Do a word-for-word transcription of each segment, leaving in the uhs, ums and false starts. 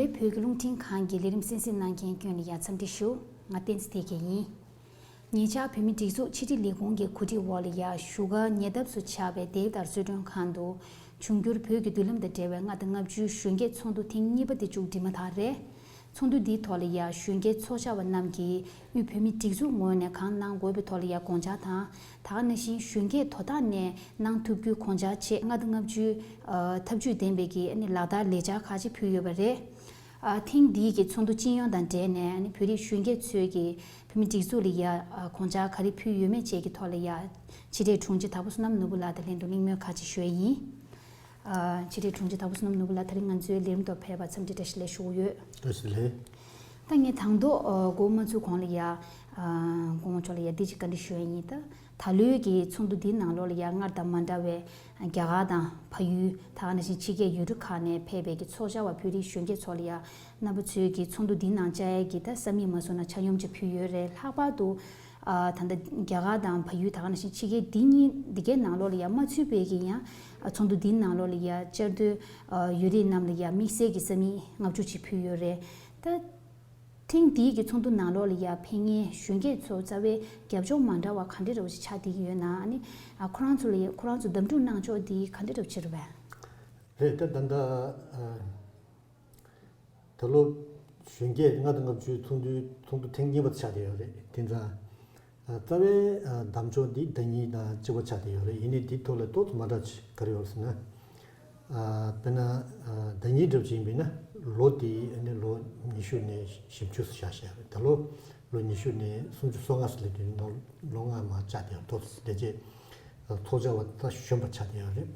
བོད་ཀྱི་རླུང་འཕྲིན་ཁང་གི་ལས་རིམ་གསན་གཟིགས་གནང་མཁན་ཀུན་ལ་ཡ་འཚམས་འདྲི་ཞུ། ང་བསྟན་འཛིན་བདེ་སྐྱིད་ཡིན། ཉེ་ཆར་བོད་མིའི་སྒྲིག་འཛུགས་ཕྱི་དྲིལ་ལས་ཁུངས་ཀྱི་གོ་སྒྲིག་འོག་ལ་ཡ་བཞུགས་སྒར་ཉེ་འདབས་སུ་ཆགས་པའི་དེབ་དང་གསོལ་མགྲོན་ཁང་དུ་འབྱུང་འགྱུར་བོད་ཀྱི་མདུན་ལམ་དང་འབྲེལ་བའི་ལྔ་དང་ལྔ་བཅུའི་གཞོན་སྐྱེས་ཚོགས་འདུ་ཐེངས་གཉིས་པ་དེ་མཇུག་སྒྲིལ་མ་ཐག་རེད། ཚོགས་འདུ་འདིའི་ཐོག་ལ་ཡ་གཞོན་སྐྱེས་ཚོགས་བཅར་བ་རྣམས་ཀྱིས་དབུས་བོད་མིའི་སྒྲིག་འཛུགས་ངོས་ནས་གང་གནང་དགོས་པའི་ཐོག་ལ་ཡ་དགོངས་འཆར་དང་། ད་ག་ནང་བཞིན་གཞོན་སྐྱེས་དོ་བདག་ནས་གནང་ཐུབ་རྒྱུའི་དགོངས་འཆར་ཆེད་ལྔ་དང་ལྔ་བཅུའི་ཨ་ཐབས་ཇུས་ལྡན་པའི་གི་ཨ་ནི་ལག་བསྟར་ལས་འཆར་ཁག་ཅིག་ཕུལ་ཡོད་པ་རེད། ཨ་ཐེངས་འདིའི་གི་ཚོགས་འདུ་སྤྱི་ཡོངས་དང་འབྲེལ་ནས་ཨ་ནི་བོད་རིགས་གཞོན་སྐྱེས་ཚོས་གི་བོད་མི་སྒྲིག་འཛུགས་ལ་ཡ་ཨ་དགོངས་འཆར་ག་རེ་ཕུལ་ཡོད་མེད་བཅས་ཀྱི་ཐོག་ལ་ཡ་ཕྱི་དྲིལ་དྲུང་ཆེ་དྭགས་པོ་བསོད་ནམས་ནོར་བུ་ལགས་དང་ལྷན་དུ་གླེང་མོལ་ཁག་ཅིག་ཞུ་ཡ་ཡིན། ཨ་ཕྱི་དྲིལ་དྲུང་ཆེ་དྭགས་པོ་བསོད་ནམས་ནོར་བུ་ལགས་ད་རིང་ང་ཚོའི་ལས་རིམ་ཐོག་ཕེབས་པར་འཚམས་འདྲི་བཀྲ་ཤིས་བདེ་ལེགས་ཞུ་གི་ཡོད། བཀྲ་ཤིས་བདེ་ལེགས། ད་ངས་དང་ཐོག་ཨ་འགོ་མ་ཚུགས་གོང་ལ་ཡ་ཨ་སྐུ་ངོ་མཆོག་ལ་ཡ་འདི་ཅིག་བཀའ་འདྲི་ཞུ་ཡ་ཡིན། ད་ད་ལོའི་གི་ཚོགས་འདུ་འདིའི་ནང་ལོགས་ལ་ཡ་སྔར་དང་མ་འདྲ་བའི་རྒྱ་གར་དང་བལ་ཡུལ་ད་ག་ནང་བཞིན་ཕྱི་རྒྱལ་ཡུལ་གྲུ་ཁག་ནས་ཕེབས་པའི་གི་ཚོགས་བཅར་བ་བོད་རིགས་གཞོན་སྐྱེས་ཚོ་ལ་ཡ་རྣམ་པ་ཚོས་གི་ཚོགས་འདུ་འདིའི་ནང་བཅར་ཡ་གི་ད་ས་མིག་མ་བཟོ་ན་ཆ་སྙོམས་ཅིག་ཕུལ་ཡོད་རེད། ལྷག་པར་དུ་ཨ་ད་ལྟ་རྒྱ་གར་དང་བལ་ཡུལ་ད་ག་ནང་བཞིན་ཕྱི་རྒྱལ་འདི་གཉིས་འདི་གའི་ནང་ལོགས་ལ་ཡ་མ་ཚུད་པའི་གི་ཡང་ཨ་ཚོགས་འདུ་འདིའི་ནང་ལོགས་ལ་ཡ་བཅར་འདོད་ཨ་ཡོད་རིགས་རྣམས་ལ་ཡ་དམིགས་བསལ་གྱི་ས་མིག་ལྔ་བཅུ་ཅིག་ཕུལ་ཡོད་རེད། ད་ཐེངས་འདིའི་གི་ཚོགས་འདུ་ནང་ལོགས་ལ་ཡ་ཕེབས་མཁན་གཞོན་སྐྱེས་ཚོ་རྩ་བའི་རྒྱབ་ལྗོངས་མ་འདྲ་བ་ག་འདྲ་འདྲ་བོ་ཞིག་ཆགས་བསྡད་ཀྱི་ཡོད་ན། ཨ་ནི་ཨ་ཁོ་རང་ཚོ་ལ་ཡ་ཁོ་རང་ཚོ་འདེམས་སྒྲུག་གནང་ཕྱོགས་འདི་ག་འདྲ་འདྲ་བོ་ཅིག་རེད་པས། རེད། ད་ད་ལྟ་ཨ། ད་ལོ་གཞོན་སྐྱེས་ལྔ་དང་ལྔ་བཅུའི་ཚོགས་འདུའི་ཚོགས་འདུ་ཐེངས་གཉིས་པ་ཆགས་བསྡད་ཡོད་རེད། དེ་ཙང་ཨ་རྩ་བའི་ཨ་གདམ་ཕྱོགས་འདི་ཟླ་ཉིན་དང་གཅིག་པ་ཆགས་བསྡད་ཡོད་རེད། ཡིན་ནའི་འདིའི་ཐོག་ལ་ཏོག་ཙམ་མ་འདྲ་ཅིག་ག་རེ་ཡོད་ཟེར་ན། ཨ་དཔེར་ན་ཨ་ཟླ་ཉིན་འདྲ་པོ་ཅིག་ཡིན་པས་ན་ལོ་དེའི་ཨ་ནི་ལོ་ཉི་ཤུ་ནས་བཞི་བཅུ་བཞག་བཞག་རེད། ད་ལོ་ལོ་ཉི་ཤུ་ནས་སུམ་ཅུ་སོ་ལྔ་ཟེར་ལབ་དུས་ལོ་ལོ་ལྔ་མར་བཅག་བསྡད་ཡོད། ཏོག་ཙམ་ལས་བྱེད་ཚོགས་བཅར་བ་ད་གཞོན་པ་ཆགས་བསྡད་ཡོད་རེད།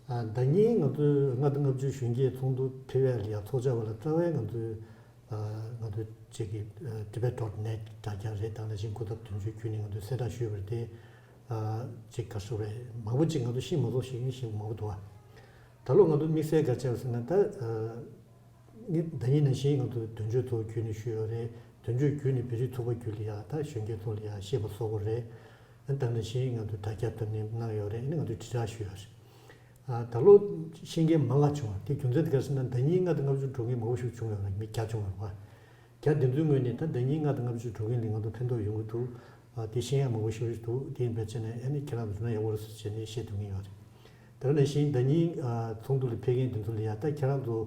ཨ་ཟླ་ཉིན་ང་ཚོའི་ལྔ་དང་ལྔ་བཅུའི་གཞོན་སྐྱེས་ཚོགས་འདུ་ཕེབས་ཡ་ལ་ཡ་ཚོགས་བཅར་བ་ལ་རྩ་བའི་ང་ཚོའི་ཨ་ང་ཚོའི་ཅིག་གི་ཨ་Tibet dot net དྲ་རྒྱ་རེད། དེ་ནང་བཞིན་སྐུ་ཚབ་དོན་གཅོད་ཁྱོན་ནས་ང་ཚོས་གསལ་བསྒྲགས་ཞུས་པ་རེད་དེ། ཨ་ཅིག་ག་རེ་ཟེར་དགོས་རེད། མང་པོ་ཅིག་ང་ཚོ་ཤེས་མ་ཚོར་ཞིག་ཡིན་ཞིག་མང་པོ་འདུག་ཨ། ད་ལོ་ང་ཚོ་དམིགས་བསལ་ག་རེ་བྱས་པ་ཟེར་ན། ད་ཨ་ངས་ཟླ་ཉིན་ནང་བཞིན་ང་ཚོ་དོན་གཅོད་ཚོ་ཁྱོན་ནས་ཞུས་ཡོད་རེད། དོན་གཅོད་ཁྱོན་ནས་བོད་རིགས་ཚོགས་པ་ཁྱོན་ལ་ཡ་ད་གཞོན་སྐྱེས་ཚོ་ལ་ཡ་ཤེས་པ་བཟོ་དགོས་རེད། ཨ་ནི་ད་ནང་བཞིན་ང་ཚོས་དྲ་རྒྱ་བཏོན་ནས་གནང་ཡོད་རེད། ཨ་ནི་ང་ཚོས་དྲིལ་བསྒྲགས་ཞུས་ཡོད་རེད། ཨ་ད་ལོ་ཤེས་མཁན་མང་བ་བྱུང་བ་དེ་རྒྱུ་མཚན་དེ་ག་རེ་ཟེར་ན། ཟླ་ཉིན་ལྔ་དང་ལྔ་བཅུ་འགྲོ་མཁན་མང་པོ་ཞིག་བྱུང་ཡོད་རེད། མི་བརྒྱ་བྱུང་ཡོད་རེད་པ། བརྒྱ་དེ་ཚོའི་ངོས་ནས་ད་ཟླ་ཉིན་ལྔ་དང་ལྔ་བཅུ་འགྲོ་མཁན་ལ་ང་ཚོ་ཕན་ཐོགས་ཡོང་གི་འདུག་ཨ་དེ་ཤེས་ཡ་མང་པོ་ཞིག་འདུག་དེ་ཡིན་པའི་ཆ་ནས་ཨ་ནི་ཁྱེད་རང་ཚོ་འགྲོ་ན་ཡག་པོ་རེད་ཟེར་བྱས་ནས་བཤད་ཐུབ་མཁན་ཡོད་རེད། དེ་ནང་བཞིན་ཟླ་ཉིན་ཨ་ཚོགས་འདུ་ལ་ཕེབས་མཁན་དེ་ཚོ་ལ་ཡ་ད་ཁྱེད་རང་ཚོ་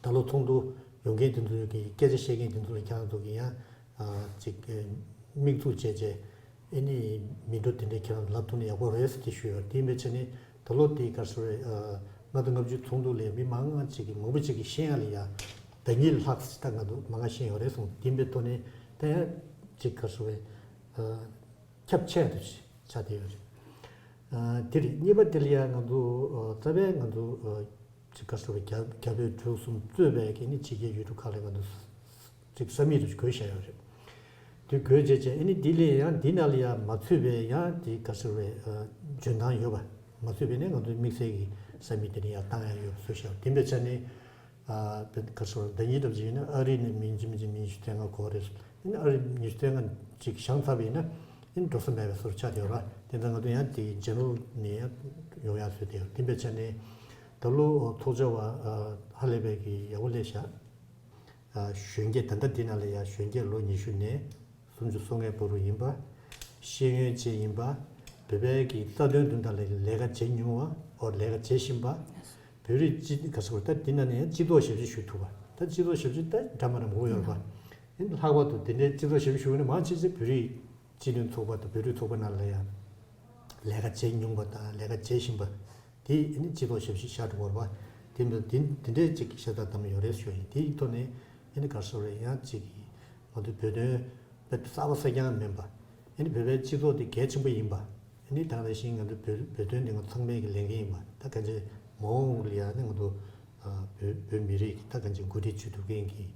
ད་ལོ་ཚོགས་འདུ་ཡོང་མཁན་དེ་ཚོ་གི་སྐད་ཆ་བཤད་མཁན་དེ་ཚོ་ལ་ཁྱེད་རང་ཚོ་གི་ཡང་ཨ་ཅིག་དམིགས་འཛུགས་བྱས་བྱས་ཨ་ནི་མི་འགྲོ་དེ་འདྲའི་ཁྱེད་རང་ལབ་ཐུབ་ན་ཡག་པོ་རེད་ཟེར་དེ་ཞུས་ཡོད། དེ་ཡིན་པའི་ཆ་ནས་ད་ལོ་དེ་ག་རེ་ཟེར་རེད། ཨ་ལྔ་དང་ལྔ་བཅུའི་ཚོགས་འདུ་ལ་མི་མང་ང་ཅིག་གི་མང་པོ་ཅིག་གི་ཤེས་ཡ་ལ་ཡ་ཟླ་ཉིན་ལྷག་ཙམ་ད་ང་ཚོ་མང་ང་ཤེས་ཡོད་རེད་གསུངས། དེ་ཡིན་པའི་ཐོག་ནས་ད་ཡང་ཅིག་ག་རེ་ཟེར་རེད། ཨ་ཁྱབ་ཆེ་བ་དེ་ཆགས་བསྡད་ཡོད་རེད། ཨ་དེ་རེད། གཉིས་པ་དེ་ལ་ཡང་ང་ཚོ་ཨ་རྩ་བའི་ང་ཚོ་ཨ་ཅིག་ག་རེ་ཟེར་བ། རྒྱ་རྒྱ་བོད་འབྲུག་གསུམ་གཙོས་པའི་གི་ནི་ཕྱི་རྒྱལ་ཡུལ་གྲུ་ཁག་ལ་ང་ཚོ་ཅིག་ས་མིག་རེ་བགོས་བཞག་ཡོད་རེད། དེ་བགོས་བྱས་བྱས་ཨ་ནི་དེ་ལས་ཡང་དེ་ནང་ལ་ཡང་མ་ཚུད་པའི་ཡང་དེ་ག་རེ་ཟེར་བའི་ཨ་འཇོན་ཐང་ཡོད་པ་མ་ཚུད་པའི་ནི་ང་ཚོའི་དམིགས་བསལ་གྱི་ས་མིག་དེ་ནི་ཡང་བཏང་ཡ་ཡོད་པ་བཟོས་བཞག་དེ་འདྲ་བྱས་ནས། ཨ་བོད་ག་རེ་ཟེར་བ། ཟླ་ཉིན་འདྲ་པོ་ཅིག་ཡིན་ན་ཨ་རི་ནས་མི་ཉི་ཤུ་མི་ཉི་ཤུ་རྩ་ལྔ་དགོས་རེད། ཡིན་ན་ཨ་རི་ཉི་ཤུ་རྩ་ལྔ་ཅིག་བཞེངས་ཚར་བ་ཡིན་ན་ཡིན་འགྲོ་ས་མེད་པའི་བཟོ་འདྲ་ཆགས་བསྡད་ཡོད་ར། དེ་ཙང་ང་ཚོ་ཡང་དེ་ཇེ་ནེ་རལ་ནས་ཡང་ཡོང་ཡག་བཟོས་བསྡད་ཡོད། དེ་འདྲ་བྱས་ནས་ད་ལོ་ཚོགས་བཅར་བ་ཨ་ཧ་ལས་པའི་གི་ཡག་པོ་སླེབས་ཤག་ཨ་གཞོན་སྐྱེས་ད་ལྟ་འདི་ནང་ལ་ཡང་གཞོན་སྐྱེས་ལོ་ཉི་ཤུ་ནས་སུམ་ཅུ་སོ་ལྔའི་བར་དུ་ཡིན་པ། ཤེས་ཡོན་ཅན་ཡིན་པ། བོད་པའི་གི་རྩ་དོན་དོན་དག་ལ་ལས་ཀ་བྱེད་མྱོང་བ། ཨོ་ལས་ཀ་བྱེད་བཞིན་པ། བོད་རིགས་སྤྱི་ག་རེ་ཟེར་དགོས་རེད། ད་འདི་ནང་ནས་ཡང་སྤྱི་ཚོགས་ཞབས་ཞུ་ཞུ་ཐུབ་པ། ད་སྤྱི་ཚོགས་ཞབས་ཞུ་ད་འདྲ་མི་འདྲ་མང་པོ་ཡོད་རེད་པ། ཡིན་ལྷག་པར་དུ་དེ་འདྲའི་སྤྱི་ཚོགས་ཞབས་ཞུ་ཞུ་བ་ནི་མང་ཆེ་ཆེ་བོད་རིགས་སྤྱི་མཐུན་ཚོགས་པ་དང་བོད་རིགས་ཚོགས་པ་ནང་ལ་ཡང་ལས་ཀ་བྱེད་མྱོང་བ་དང་ལས་ཀ་བྱེད་བཞིན་པ། དེ་ནི་སྤྱི་ཚོགས་ཞབས་ཞུ་ཤར་འགྲོ་བ་རེད་པ། དེ་འདྲ་དེ་དེ་འདྲའི་ཅིག་ཤ་སྟག་བདམས་ཡོད་རེད་ཞུ་ཡིན། དེའི་ཐོག་ནས་ཨ་ནི་ག་རེ་ཟེར་དགོས་རེད། ཡང་ཅིག་ང་ཚོའི་བོད་དོན་དཔེ་གསར་པ་གསར་རྐྱང་མིན་པ། ཨ་ནི་བོད་པའི་སྤྱི་ཚོགས་དེ་གལ་ཆེན་པོ་ཡིན་པ། ཨ་ནི་ད་ག་ནང་བཞིན་ང་ཚོ་བོད་བོད་དོན་དེ་ང་ཚང་མའི་གི་ལས་འགན་ཡིན་པ། ད་གང་ཅི་མ་འོངས་ལ་ཡང་ནི་ང་ཚོ་ཨ་བོད་བོད་མི་རིགས་ཀྱི་ད་གང་ཅི་འགོ་ཁྲིད་བྱེད་ཐུབ་མཁན་གྱི་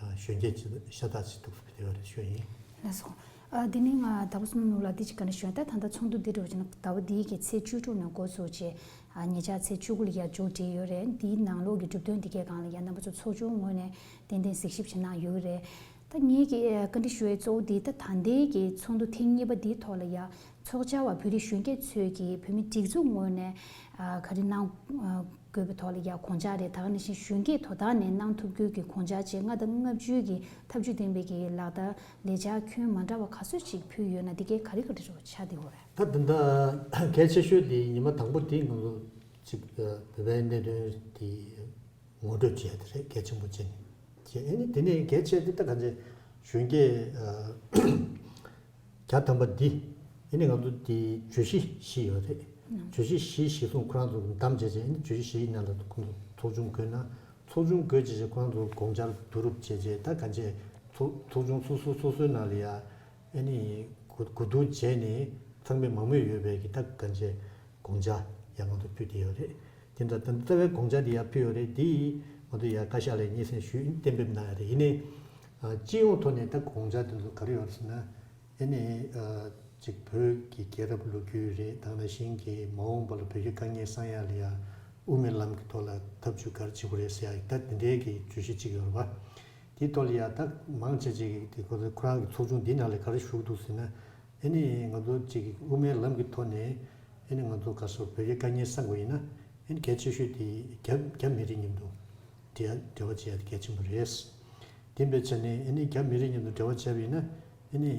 ཨ་གཞོན་སྐྱེས་ཅིག་ཤ་སྟག་ཅིག་འདུག་ཟེར་བ་དེ་ཞུ་ཡིན། ལགས་སོ། ཨ་དེ་ནས་ང་དྭགས་པོ་བསོད་ནམས་ལགས་འདི་ཅིག་བཀའ་འདྲི་ཞུ་ཡ། ད་ད་ལྟ་ཚོགས་འདུ་འདི་འགྲོ་བཞིན་ཟླ་བ་འདིའི་གི་ཚེས་བཅུ་དྲུག་ནས་འགོ་ཚུགས་བྱས། ཨ་ཉེ་ཆར་ཚེས་བཅུ་དགུ་ལ་ཡ་མཇུག་སྒྲིལ་ཡོད་རེད། འདིའི་ནང་ལོགས་ཀྱི་གྲུབ་དོན་འདི་གའི་སྒང་ལ་ཡ་རྣམ་པ་ཚོ་ཚོགས་ཆུང་ངོས་ནས་ཏན་ཏན་གཟིགས་ཞིབ་བྱེད་གནང་ཡོད་ཀྱི་རེད། ད་ངེད་ཀྱི་ཨ་བཀའ་འདྲི་ཞུ་ཡའི་གཙོ་བོ་འདི་ད་ད་ལྟའི་གི་ཚོགས་འདུ་ཐེངས་གཉིས་པ་འདིའི་ཐོག་ལ་ཡ་ཚོགས་བཅར་བ་བོད་རིགས་གཞོན་སྐྱེས་ཚོས་ཀྱི་བོད་མི་སྒྲིག་འཛུགས་ངོས་ནས་ཨ་ག་རེ་གནང་ཨ་ དགོས་པའི་ཐོག་ལ་ཡ་དགོངས་འཆར་རེད། ད་ག་ནང་བཞིན་གཞོན་སྐྱེས་དོ་བདག་ནས་གནང་ཐུབ་རྒྱུའི་གི་དགོངས་འཆར་བྱས་ལྔ་དང་ལྔ་བཅུའི་གི་ཐབས་ཇུས་ལྡན་པའི་གི་ལག་བསྟར་ལས་འཆར་ཁྱོན་མ་འདྲ་བ་ག་ཚོད་ཅིག་ཕུལ་ཡོད་ན་འདི་གའི་ག་རེ་ག་རེ་རེ་བ་ཆགས་བསྡད་ཡོད་རེད། ད་དེ་འདྲ་གལ་ཆེ་ཤོས་དེ་ཉི་མ་དང་པོ་དེ་ང་ཚོ་ཅིག་བོད་པའི་གནད་དོན་དེ་ངོ་སྤྲོད་བྱས་དེ་རེད། གལ་ཆེན་པོ་བྱས་ནས་བྱས། ཨ་ནི་དེ་ནས་གལ་ཆེ་དེ་ད་ག་ཚོད་གཞོན་སྐྱེས་བརྒྱ་ཐམ་པ་འདི། ཨ་ནི་ང་ཚོ་འདི་བརྗོད་གཞི་བཞི་ཡོད་རེད། བརྗོད་གཞི་བཞི་གཞི་བཟུང་ཁོ་རང་ཚོ་བདམས་བྱས་བྱས། ཨ་ནི་བརྗོད་གཞི་བཞིའི་ནང་ལ་ཁོང་ཚོ་ཚོགས་ཆུང་བགོས་ན། ཚོགས་ཆུང་བགོས་བྱས་བྱས་ཁོ་རང་ཚོ་དགོངས་འཆར་བསྡུ་རུབ་བྱས་བྱས། ད་ག་ཚོད་ཚོགས་ཚོགས་ཆུང་སོ་སོ་སོ་སོའི་ནང་ལ་ཡ་ཨ་ནི་གོ་གོ་བསྡུར་བྱས་ནས་ཚང་མས་མང་མོས་ཡོད་པའི་གི་ད་ག་ཚོད་དགོངས་འཆར་ཡ་ང་ཚོ་ཕུལ་བསྡད་ཡོད་རེད། དེ་འདྲ་ད་རྩ་བའི་དགོངས་འཆར་དེ་ཡར་ཕུལ་ཡོད་རེད། དེ་ཡིས་ང་ཚོ་ཡར་བཀའ་ཤག་ལ་སྙན་སེང་ཞུས། གཏན་འབེབས་གནང་ཡ་རེད། ཡིན་ནའི་ཨ་སྤྱི་ཡོངས་ཐོག་ནས་ད་དགོངས་འཆར་དེ་ཚོ་ག་རེ་ཡོད་རེད་ཟེར་ན། ཨ་ནི་ཨ་ཅིག་བོད་ཀྱི་རྒྱལ་རབས་ལོ་རྒྱུས་རེད། ད་ག་ནང་བཞིན་གྱི་མ་འོངས་པ་ལ་བོད་ཀྱི་དཀའ་ངལ་སེལ་ཡ་ལ་ཡ་དབུ་མའི་ལམ་གྱི་ཐོག་ལ་ཐབས་ཇུས་ག་རེ་བྱེད་དགོས་རེད་ཟེར་ཡ་ད་དེ་འདྲའི་གི་བརྗོད་གཞི་གཅིག་ཡོད་རེད་པ། དེའི་ཐོག་ལ་ཡ་ད་མང་ཆེ་ཆེ་གི་དེ་ཁོ་ཚོ་ཁོ་རང་གི་ཚོགས་ཆུང་འདིའི་ནང་ལ་ག་རེ་ཞུགས་འདུག་ཟེར་ན། ཨ་ནི་ང་ཚོ་ཅིག་དབུ་མའི་ལམ་གྱི་ཐོག་ནས་ཨ་ནི་ང་ཚོ་ག་སོ་བོད་ཀྱི་དཀའ་ངལ་སེལ་དགོས་ཡིན་ན། ཨ་ནི་གལ་ཆེ་ཤོས་དེ་རྒྱ་རྒྱ་མི་རིགས་མཉམ་དུ་འབྲེལ་འབྲེལ་བ་བྱེད་ཡ་དེ་གལ་ཆེན་པོ་རེད། དེ་འབད་བྱས་ནས་ཨ་ནི་རྒྱ་མི་རིགས་མཉམ་དུ་འབྲེལ་བ་བྱས་པ་ཡིན་ན། ཨ་ནི་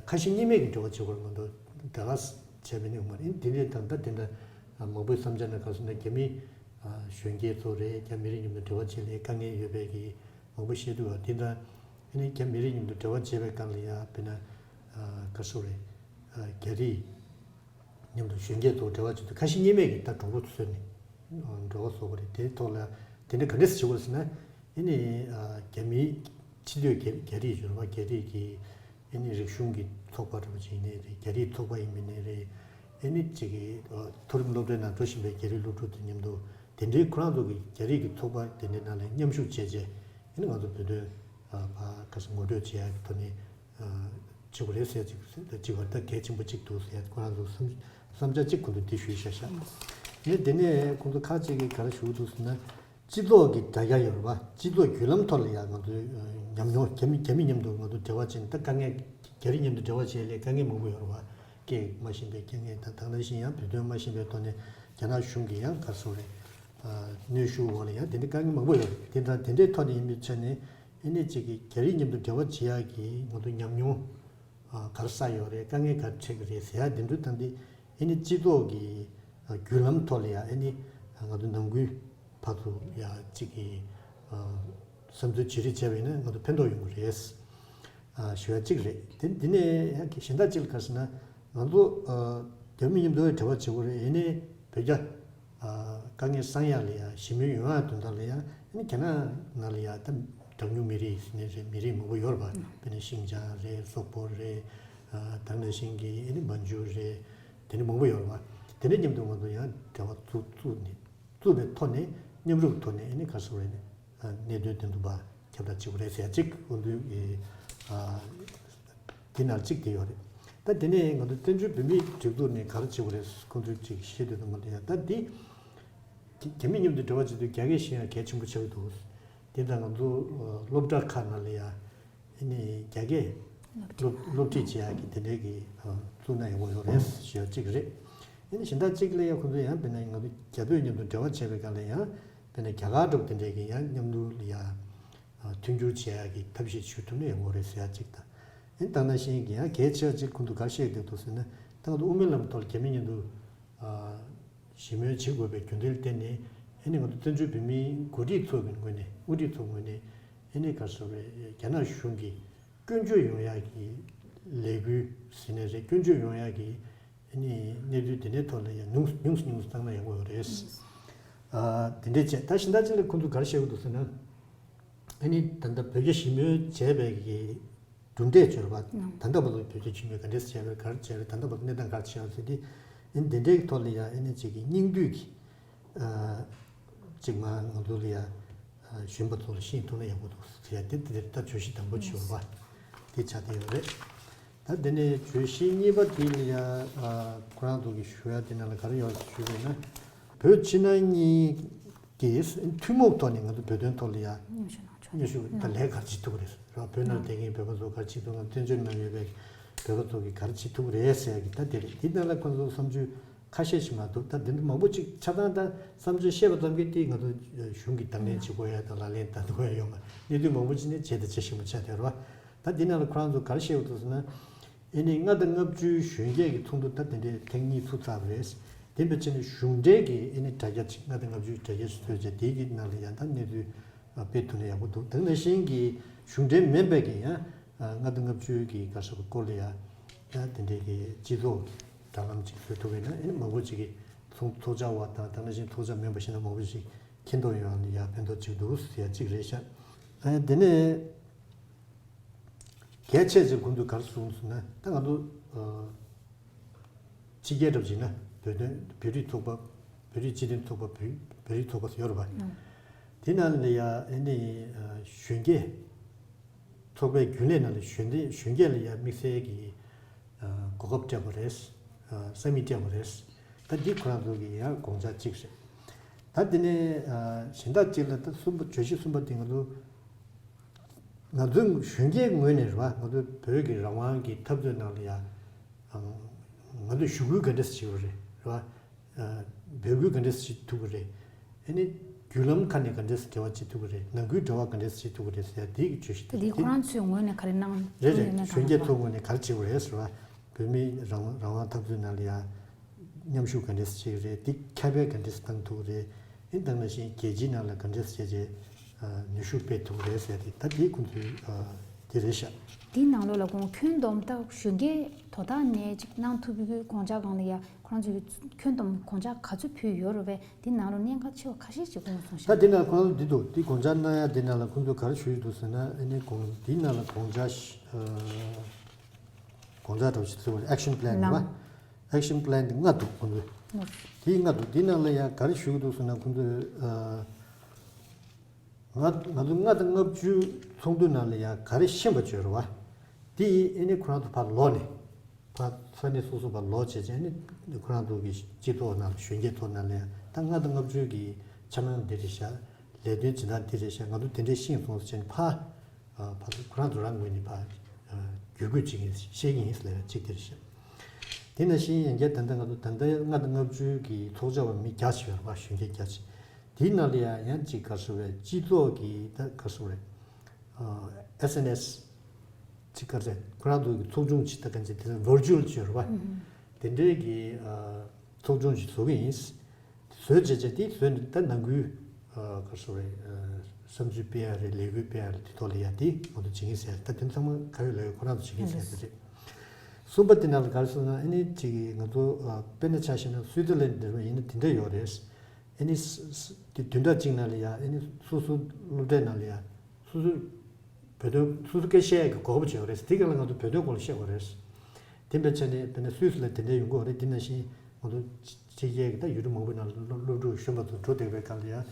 ཁ་ཞེ་གཉིས་མེད་ཀྱི་འབྲེལ་བ་བྱེད་དགོས་རེད་མ་གཏོགས་ད་ག་ས་བྱས་པ་ཡིན་ན་ཡོང་མ་རེད། ཨ་ནི་དེ་འདྲའི་ད་ལྟ་དེ་འདྲ་མང་པོའི་བསམ་འཆར་ནང་ག་སོ་ན་རྒྱ་མི་གཞོན་སྐྱེས་ཚོ་རེད། རྒྱ་མི་རིགས་མཉམ་དུ་འབྲེལ་བ་བྱེད་ལས་དཀའ་ངལ་ཡོད་པའི་གི་མང་པོ་བཤད་འདུག་བ། དེ་འདྲ་ཨ་ནི་རྒྱ་མི་རིགས་མཉམ་དུ་འབྲེལ་བ་བྱེད་པའི་སྒང་ལ་ཡ་དཔེར་ན་ག་སོ་རེད། རྒྱ་རིགས་མཉམ་དུ་གཞོན་སྐྱེས་ཚོ་འབྲེལ་བ་བྱེད་དུས་ཁ་ཞེ་གཉིས་མེད་ཀྱི་ད་གྲོགས་པོ་བཟོས་ནས་འབྲེལ་བ་བཟོ་དགོས་རེད། དེའི་ཐོག་ལ་དེ་འདྲ་ག་འདྲས་བྱེད་དགོས་ཟེར་ན། ཨ་ནི་རྒྱ་མིའི་སྤྱི་འཐུས་རྒྱ་རྒྱ་རིགས་ཡོད་རེད་པ། རྒྱ་རིགས་ཀྱི་ཨ་ནི་རིག་གཞུང་གི་ཚོགས་པ་འདྲ་པོ་ཅིག་ཡིན་ནའི་རེད། རྒྱ་རིགས་ཚོགས་པ་ཡིན་མིན་ནའི་རེད། ཨ་ནི་ཅིག་གི་མཐོ་རིམ་སློབ་གྲྭའི་ནང་འགྲོ་བཞིན་པའི་རྒྱ་རིགས་སློབ་ཕྲུག་དང་མཉམ་དུ་དེ་འདྲའི་ཁོ་རང་ཚོ་གི་རྒྱ་རིགས་ཀྱི་ཚོགས་པ་དེ་འདྲའི་ནང་ལ་མཉམ་ཞུགས་བྱས་རྗེས། ཨ་ནི་ང་ཚོ་བོད་དོན་ཕར་ག་ས་ངོ་སྤྲོད་བྱེད་ཡག་གི་ཐོག་ནས་བྱེད་དགོས་རེད་ཟེར་ཅིག་ཅིག་བར་ཐག་གལ་ཆེན་པོ་གཅིག་འདུག་ཟེར་ཁོ་རང་ཚོ་བསམ་བསམ་འཆར་གཅིག་ཁོང་ཚོ་འདི་ཞུས་བཞག་ཤག་ཨ་ནི་དེ་ནས་ཁོང་ཚོ་ཁག་ཅིག་གིས་ག་རེ་ཞུ་གི་འདུག་ཟེར་ན། སྤྱི་ཚོགས་ཀྱི་དྲ་རྒྱ་ཡོད་རེད་པ། སྤྱི་ཚོགས་བརྒྱུད་ལམ་ཐོག་ལ་ཡང་ང་ཚོའི་ཉམས་མྱོང་རྒྱ་མི་རྒྱ་མི་མཉམ་དུ་ང་ཚོ་འབྲེལ་བ་བྱས་ནས་ད་དཀའ་ངལ་རྒྱ་རིགས་མཉམ་དུ་འབྲེལ་བ་བྱས་ལས་དཀའ་ངལ་མང་པོ་ཡོད་རེད་པ། སྐད་མ་ཤེས་པའི་དཀའ་ངལ་དང་། དེ་ནང་བཞིན་ཡང་བོད་དོན་མ་ཤེས་པའི་ཐོག་ནས་རྒྱ་ནག་གཞུང་གིས་ཡང་ག་རེ་ཟེར་དགོས་རེད། གནོན་ཤུགས་འོག་ལ་ཡང་དེ་འདྲའི་དཀའ་ངལ་མང་པོ་ཡོད་རེད། དེ་འདྲ་དེ་འདྲའི་ཐོག་ནས་ཡིན་པའི་ཆ་ནས་ཨ་ནི་ཅིག་གི་རྒྱ་རིགས་མཉམ་དུ་འབྲེལ་བ་བྱེད་ཡག་གི་ང་ཚོ་ཉམས་མྱོང་ག་རེ་བསགས་ཡོད་རེད། དཀའ་ངལ་ག་རེ་འཕྲད་ཀྱི་རེད་ཟེར་ཡག་དེ་འདྲ་དང་དེ། ཨ་ནི་སྤྱི་ཚོགས་ཀྱི་བརྒྱུད་ལམ་ཐོག་ལ་ཡ་ཨ་ནི་ང་ཚོ་ནང་ཁུལ་བར་དུ་ཡ་གཅིག་གི་བསམ་ཚུལ་བརྗེ་རེས་བྱས་པ་ཡིན་ན་ང་ཚོ་ཕན་ཐོགས་ཡོང་གི་རེད་ཞུ་ཡ་གཅིག་རེད། དེ་འདི་ནས་ཡང་གཞན་དག་ཅིག་ལ་ག་རེ་ཟེར་ན། ང་ཚོ་རྒྱ་མི་མཉམ་དུ་འབྲེལ་བ་བྱེད་དགོས་རེད། ཡིན་ནའི་བོད་རྒྱ་དཀའ་ངལ་སེལ་ཡ་ལ་ཡ་ཞི་མོལ་ཡོང་ཡ་དོན་དག་ལ་ཡ་ཨ་ནི་རྒྱ་ནག་ནང་ལ་ཡ་ད་གྲངས་ཉུང་མི་རིགས་ཟེར་ནའི་རེད། མི་རིགས་མང་པོ་ཡོད་རེད་པ། དཔེར་ན་ཤིང་ཅང་རེད། སོག་པོ་རེད། ད་ག་ནང་བཞིན་གྱི་ཨ་ནི་མན་ཇུ་རེད། དེ་འདྲ་མང་པོ་ཡོད་རེད་པ། དེ་འདྲ་མཉམ་དུ་ང་ཚོ་ཡང་འབྲེལ་བ་བཙུགས་བཙུགས་ནས་བཙུགས་པའི་ཐོག་ནས་མཉམ་རུབ་ཐོག་ནས་ཨ་ནི་ག་རེ་ཟེར་དགོས་རེད། གནད་དོན་དེ་ཚོ་ཕར་ཁྱབ་བསྒྲགས་བྱེད་དགོས་རེད་ཟེར་ཡ་གཅིག་ཁོང་ཚོའི་གི་དེ་ནང་གཅིག་དེ་ཡོད་རེད། ད་དེ་ནས་ང་ཚོ་བཙན་བྱོལ་བོད་མིའི་སྒྲིག་འཛུགས་ནས་ག་རེ་བྱེད་དགོས་རེད། ཁོང་ཚོས་ཅིག་བཤད་དུས་ཙམ་པ་ལ་ཡ་ད་འདི་རྒྱ་མི་མཉམ་དུ་འབྲེལ་བ་བྱེད་དུས་རྒྱ་སྐད་ཤེས་ཡ་གལ་ཆེན་པོ་ཆགས་ཀྱི་འདུག་དེ་ལྟར་ང་ཚོ་སློབ་གྲྭ་ཁག་ནང་ལ་ཡ་ཨ་ནི་རྒྱ་སྐད་སློབ་སློབ་ཁྲིད་བྱེད་ཡག་གི་དེ་འདྲའི་གི་བཙུགས་ན་ཡག་པོ་ཡོད་རེད་ཞུ་ཡ་གཅིག་རེད། ཨ་ནི་གཞན་དག་གཅིག་ལ་ཡ་ཁོང་ཚོ་ཡང་དཔེར་ན་ང་ཚོ་རྒྱ་བོད་མཉམ་དུ་འབྲེལ་བ་བྱས་པའི་སྒང་ལ་ཡང་དཔེར་ན་རྒྱ་གར་འདྲ་པོ་དེ་འདྲའི་གི་ཡང་མཉམ་དུ་ལ་ཡ་མཐུན་འགྱུར་བྱེད་ཡག་གི་ཐབས་ཤེས་ཞུ་ཐུབ་ན་ཡག་པོ་རེད་ཟེར་ཡ་གཅིག་དང་། ཨ་ནི་ད་ག་ནང་བཞིན་གི་ཡང་གལ་ཆེ་བ་གཅིག་ཁོང་ཚོ་ག་རེ་བཤད་ཀྱི་འདུག་ཟེར་ན། ད་ང་ཚོ་དབུ་མའི་ལམ་ཐོག་ལ་རྒྱ་མི་མཉམ་དུ་ཞི་མོལ་བྱེད་དགོས་པའི་རྒྱུ་མཚན་ལ་བརྟེན་ནས་ཨ་ནི་ང་ཚོ་བཙན་བྱོལ་བོད་མིའི་འགོ་ཁྲིད་ཚོ་གི་ངོས་ནས་དབུ་ཁྲིད་ཚོ་ངོས་ནས་ཨ་ནི་ག་རེ་ཟེར་དགོས་རེད། རྒྱ་ནག་གཞུང་གིས་སྐྱོན་བརྗོད་ཡོང་ཡག་གི་ལས་འགུལ་ཟེར་ནའི་རེད། སྐྱོན་བརྗོད་ཡོང་ཡག་གི་ཨ་ནི་གནས་ཚུལ་དེ་འདྲའི་ཐོག་ལ་ཡང་ཉུང་ཉུང་སུ་ཉུང་སུ་བཏང་ན་ཡག་པོ་ཡོད་རེད། ཨ་དེ་འདྲས་བྱས། ད་གཞན་དག་ཅིག་ལ་ཁོང་ཚོས་ག་རེ་བཤད་ཀྱི་འདུག་ཟེར་ན། ཨ་ནི་ད་ལྟ་བོད་རྒྱ་ཞི་མོལ་བྱས་པའི་གི་གྲུབ་འབྲས་བརྗོད་པ། ད་ལྟ་བར་དུ་བོད་རྒྱ་ཞི་མོལ་ག་འདྲས་བྱས་པ་རེད། ག་རེ་བྱས་པ་རེད། ད་ལྟ་བར་དུ་གནས་སྟངས་ག་རེ་ཆགས་ཡོད་ཟེར་དེ། ཨ་ནི་དེ་འདྲའི་གི་ཐོག་ལ་ཡང་ཨ་ནི་ཅིག་གི་སྙིང་བསྡུས་ཀྱི་ཨ་ཅིག་མ་ང་ཚོ་ལ་ཡ་ཨ་གཞོན་པ་ཚོ་ལ་ཤེས་ཐུབ་ན་ཡག་པོ་འདུག་ཟེར་ཡ་དེ་དེ་ད་བརྗོད་གཞི་དང་པོ་བྱས་པ་དེ་ཆགས་བསྡད་ཡོད་རེད། ད་དེ་ནས་བརྗོད་གཞི་གཉིས་པ་དེ་ལ་ཡ་ཨ་ཁོ་རང་ཚོ་གི་ཞུ་ཡ་དེ་ནང་ལ་ག་རེ་ཡོད་ཞུས་པ་ཡིན་ན། བོད་ཕྱི་ནང་གཉིས་ཀྱིས་ཐུན་མོང་ཐོག་ནས་ང་ཚོ་བོད་དོན་ཐོག་ལ་ཡ་མཉམ་ཞུགས་གནང་ཆོག་མཉམ་ཞུགས་ད་ལས་ཀ་བྱེད་ཐུབ་ཀྱི་རེད། ར་བོད་ནང་བསྡད་མཁན་བོད་པ་ཚོ་ག་རེ་བྱེད་ཐུབ། ང་བཙན་བྱོལ་ནང་ཡོད་པའི་བོད་པ་ཚོ་གིས་ག་རེ་བྱེད་ཐུབ་ཀྱི་རེད་ཟེར་ཡ་གི་ད་དེ་རེད། དེ་ནང་ལ་ཁོང་ཚོ་བསམ་ཚུལ་ ཁ་ཤས་ཤིག་མ་གཏོགས། ད་དེ་འདྲ་མང་པོ་ཅིག་ཆ་ཚང་ད་བསམ་ཚུལ་བཤད་པ་ཙམ་གྱིས་དེ་ང་ཚོ་གཞུང་གིས་དང་ལེན་བྱེད་དགོས་ཡ་དང་ལག་ལེན་བསྟར་དགོས་ཡ་ཡོད་མ་རེད། གནད་དོན་མང་པོ་ཅིག་ནི་བྱས་དང་བྱེད་བཞིན་པ་ཆགས་བསྡད་རེད་བ། ད་འདི་ནང་ལ་ཁོ་རང་ཚོ་ག་རེ་བཤད་ཡོད་འདུག་ཟེར་ན། ཨེ་ནི་ལྔ་དང་ལྔ་བཅུའི་གཞོན་སྐྱེས་ཀྱི་ཚོགས་འདུ་ད་དེ་འདྲའི་ཐེངས་གཉིས་ཚུགས་ཚར་བ་རེད། དེ་འདྲ་བྱས་ནས་གཞུང་འབྲེལ་གྱི་ཨེ་ནི་དྲ་རྒྱ་ཅིག་ལྔ་དང་ལྔ་བཅུའི་དྲ་རྒྱ་ཞིག་བཟོས་བྱས་དེའི་གི་ནང་ལ་ཡང་ད་གནས་ཚུལ་སྤེལ་ཐུབ་ན་ཡག་པོ་འདུག་དེ་ནང་བཞིན་གྱི་གཞུང་འབྲེལ་མིན་པའི་གི་ཡང་ལྔ་དང་ལྔ་བཅུའི་གི་ག་རེ་ཟེར་དགོས་སྐོར་ལ་ཡང་ཡང་དེ་འདྲའི་གི་སྤྱི་ཚོགས་ཀྱི་དྲ་ལམ་ཅིག་བཟོས་ཐུབ་པ་ཡིན་ན་ཨེ་ནི་མང་པོ་ཅིག་གི་ཚོགས་ཚོགས་བཅར་བ་དང་དེ་ནང་བཞིན་ཚོགས་བཅར་མིན་པ་ཞིག་ན་མང་པོ་ཞིག་མཁྱེན་རྟོགས་ཡོང་ཡ་ཕན་ཐོགས་ཅིག་འདུག་ཟེར་ཡ་གཅིག་རེད་ཤག་ཨ་དེ་ནས་གལ་ཆེ་ཆེ་ཁོང་ཚོས་ག་རེ་གསུངས་སོང་ན། ད་ང་ཚོ་ཕྱི་རྒྱལ་འདྲ་པོ་ཅིག་ན་བོད་དོན་བོད་རིགས་ཚོགས་པ། བོད་རིགས་སྤྱི་མཐུན་ཚོགས་པ། བོད་བོད་རིགས་ཚོགས་པ་ཟེར་ཡོད་རེད་པ། དེ་ནང་ལ་ཡ་ཨེ་ནི་གཞོན་སྐྱེས་ཚོགས་པའི་རྒྱུན་ལས་ནང་ལ་གཞོན་སྐྱེས་གཞོན་སྐྱེས་ལ་ཡ་དམིགས་བསལ་གྱི་གོ་སྐབས་སྤྲད་པ་རེད། ས་མིག་སྤྲད་པ་རེད། ད་འདི་ཁོ་རང་ཚོ་གི་ཡང་དགོངས་འཆར་གཅིག་རེད། ད་འདི་ནས་གཞན་དག་ཅིག་ལ་ད་གསུམ་པ་བརྗོད་གཞི་གསུམ་པ་དེ་ང་ཚོ་ང་ཚོའི་གཞོན་སྐྱེས་ངོས་ནས་རེད་བ། ང་ཚོའི་བོད་ཀྱི་རང་དབང་གི་འཐབ་རྩོད་ནང་ལ་ཡང་ང་ཚོས་ཞུ་སྐུལ་ག་འདྲས་བྱེད་དགོས་རེད་རེད་བ། འབོད་སྐུལ་ག་འདྲས་བྱེད་ཐུབ་ཀྱི་རེད། ཨ་ནི་བརྒྱུད་ལམ་ཁ་ནས་ག་འདྲས་འབྲེལ་བ་བྱེད་ཐུབ་ཀྱི་རེད། ནང་ཁུལ་འབྲེལ་བ་ག་འདྲས་བྱེད་ཐུབ་ཀྱི་རེད་ཟེར་ཡ་དེ་གི་བརྗོད་གཞི་ད་དེ་ཁོ་རང་ཚོའི་ངོས་ནས་ག་རེ་གནང་རེད་ཐུབ་ཡོད་རེད། མེད་གང་གཞོན་སྐྱེས་ལ་ཚོ་ངོས་ནས་ག་རེ་བྱེད་དགོས་རེད་ཟེར་བ། བོད་མིའི་རང་རང་དབང་འཐབ་རྩོད་ནང་ལ་ཡ་མཉམ་ཞུགས་ག་འདྲས་བྱེད་ཀྱི་རེད། དེ་ཁྱབ་སྤེལ་ག་འདྲས་བཏང་ཐུབ་ཀྱི་རེད། ཨེ་ད་ནང་བཞིན་རྒྱལ་སྤྱིའི་ནང་ལ་ག་འདྲས་བྱས་རྗེས་ནུས་ཤུགས་སྤེལ་ཐུབ་ཀྱི་རེད་ཟེར་ཏེ་ད་དེ་ཁོང་ཚོའི་དེ་རེད་ཤག་དེའི་ནང་ལོགས་ལ་ཁོང་ཁྱོན་བསྡོམས་ད་གཞོན་སྐྱེས་དོ་བདག་ནས་ཅིག་གནང་ཐུབ་པའི་དགོངས་འཆར་སྒང་ལ་ཡ་ཁོ་རང་ཚོའི་ཁྱོན་བསྡོམས་དགོངས་འཆར་ག་ཚོད་ཕུལ་ཡོད་རེད་པས། དེའི་ནང་ལོགས་གནད་འགག་ཆེ་བ་ཁ་ཤས་ཅིག་དགོངས་སོང་ཤག་ད་དེ་ནང་ཁོང་ཚོ་འདི་འདུག་དེ་དགོངས་འཆར་གནང་ཡ་དེ་ནང་ལ་ཁོང་ཚོས་ག་རེ་ཞུས་འདུག་ཟེར་ན། ཨེ་ནི་དགོངས་དེའི་ནང་ལ་དགོངས་འཆར་ཞིག་དགོངས་འཆར་འདྲ་བོ་ཞིག་ཟེར་བ་རེད། ཨེག་ཤན་པི་ལན་རེད་བ། ལམ། ཨེག་ཤན་པི་ལན་དེ་ལྔ་འདུག་ཁོང་ཚོའི། ལྔ། དེའི་ལྔ་འདུག་དེའི་ནང་ལ་ཡང་ག་རེ་ཞུ་གི་འདུག་ཟེར་ན་ཁོང་ཚོས་ཨ། ང་ང་ཚོ་ལྔ་དང་ལྔ་བཅུའི་ཚོགས་འདུ་ནང་ལ་ཡང་ག་རེ་ཤེས་པ་བརྗོད་རེད་བ། དེ་ཡིས་ཨེ་ནི་ཁོ་རང་ཚོ་ཕར་ལོག་ནས་ཕར་ས་གནས་སོ་སོ་ཕར་ལོག་བྱས་བྱས་ནས་ཁོ་རང་ཚོ་གི་སྤྱི་ཚོགས་ནང་ལ་གཞོན་སྐྱེས་ཚོ་ནང་ལ་ཡང་ད་ལྔ་དང་ལྔ་བཅུའི་གི་འཆར་སྣང་འདི་རེད་ཤག་ལས་དོན་བྱེད་སྟངས་འདི་རེད་ཤག་ང་ཚོ་དེ་འདྲས་ཤེས་སོང་ཟེར་བྱས་ནས་ཕར། ཕར་ཁོ་རང་ཚོ་རང་ངོས་ནས་ཕར་བརྒྱུད་སྐུལ་བྱེད་ཀྱིན་བཤད་ཀྱི་ཡིན་ལབ་ཡ་གཅིག་དེ་རེད་ཤག་དེ་ནང་བཞིན་ཡང་བསྐྱར་ད་ལྟ་ང་ཚོ་ད་ལྟ་ལྔ་དང་ལྔ་བཅུའི་གི་ཚོགས་བཅར་བ་མི་བརྒྱ་ཞིག་ཡོད་རེད་བ། གཞོན་སྐྱེས་བརྒྱ་ཞིག་དེའི་ནང་ལ་ཡང་ཡང་གཅིག་ག་རེ་ཟེར་བས། སྤྱི་ཚོགས་ཀྱི་ད་ག་རེ་ཟེར་བས། ཨེས་ཨེན་ཨེས་གཅིག་ག་རེ་ཟེར། ཁོ་རང་ཚོ་གི་ཚོགས་ཆུང་ཅིག་ད་ག་ཚོད་དེ་ཚོ་ཝར་ཅུ་ཨལ་ཅིག་ཡོད་རེད་བ། དེ་འདྲའི་གི་ཚོགས་ཆུང་ཞིག་བཟོ་གི་ཡིན། བཟོས་བྱས་བྱས་དེ་བཟོས་ནས་ད་ནང་ཁུལ་ག་རེ་ཟེར་བས། བསམ་ཚུལ་སྤེལ་ཡ་རེད། ལས་འགུལ་སྤེལ་ཡ་རེད། དེ་ཐོག་ལ་ཡ་དེ་ང་ཚོ་བྱེད་ཀྱིན་ཟེར། ད་དེ་ཚང་མ་ག་ཡོད་ལ་ཡོད་ཁོ་རང་ཚོ་བྱེད་ཀྱིན་ཟེར་དེ་རེད། གསུམ་པ་དེ་ནང་ལ་ག་རེ་ཟེར་ན། ཨ་ནི་ཅིག་ང་ཚོ་དཔེར་ན་ཆ་བཞག་ན་སུའི་ཙི་ལན་འདྲ་བ་ཡིན་ན་དེ་འདྲ་ཡོད་རེད། ཨ་ནི་དེ་བདུན་ཕྲག་གཅིག་ནང་ལ་ཡ་ཨ་ནི་སོ་སོ་སློབ་གྲྭའི་ནང་ལ་ཡ་སོ་སོ་བོད་དོན་སོ་སོ་སྐད་བཤད་ཡག་གི་གོ་སྐབས་ཅིག་ཡོད་རེད། དེ་ག་ལ་ང་ཚོ་བོད་དོན་སྐོར་ལ་བཤད་དགོས་རེད། དེ་འདྲ་བྱས་ནས་དཔེར་ན་སུད་སི་ལ་དེ་འདྲའི་ཡོང་གི་ཡོད་རེད། དེ་ནང་བཞིན་ང་ཚོ་ཕྱི་རྒྱལ་གྱི་ད་ཡུལ་གྲུ་མང་པོའི་ནང་ལ་སློབ་སློབ་ཕྲུག་གཞོན་པ་ཚོ་འགྲོ་བསྡད་པའི་སྐབས་ལ་ཡང་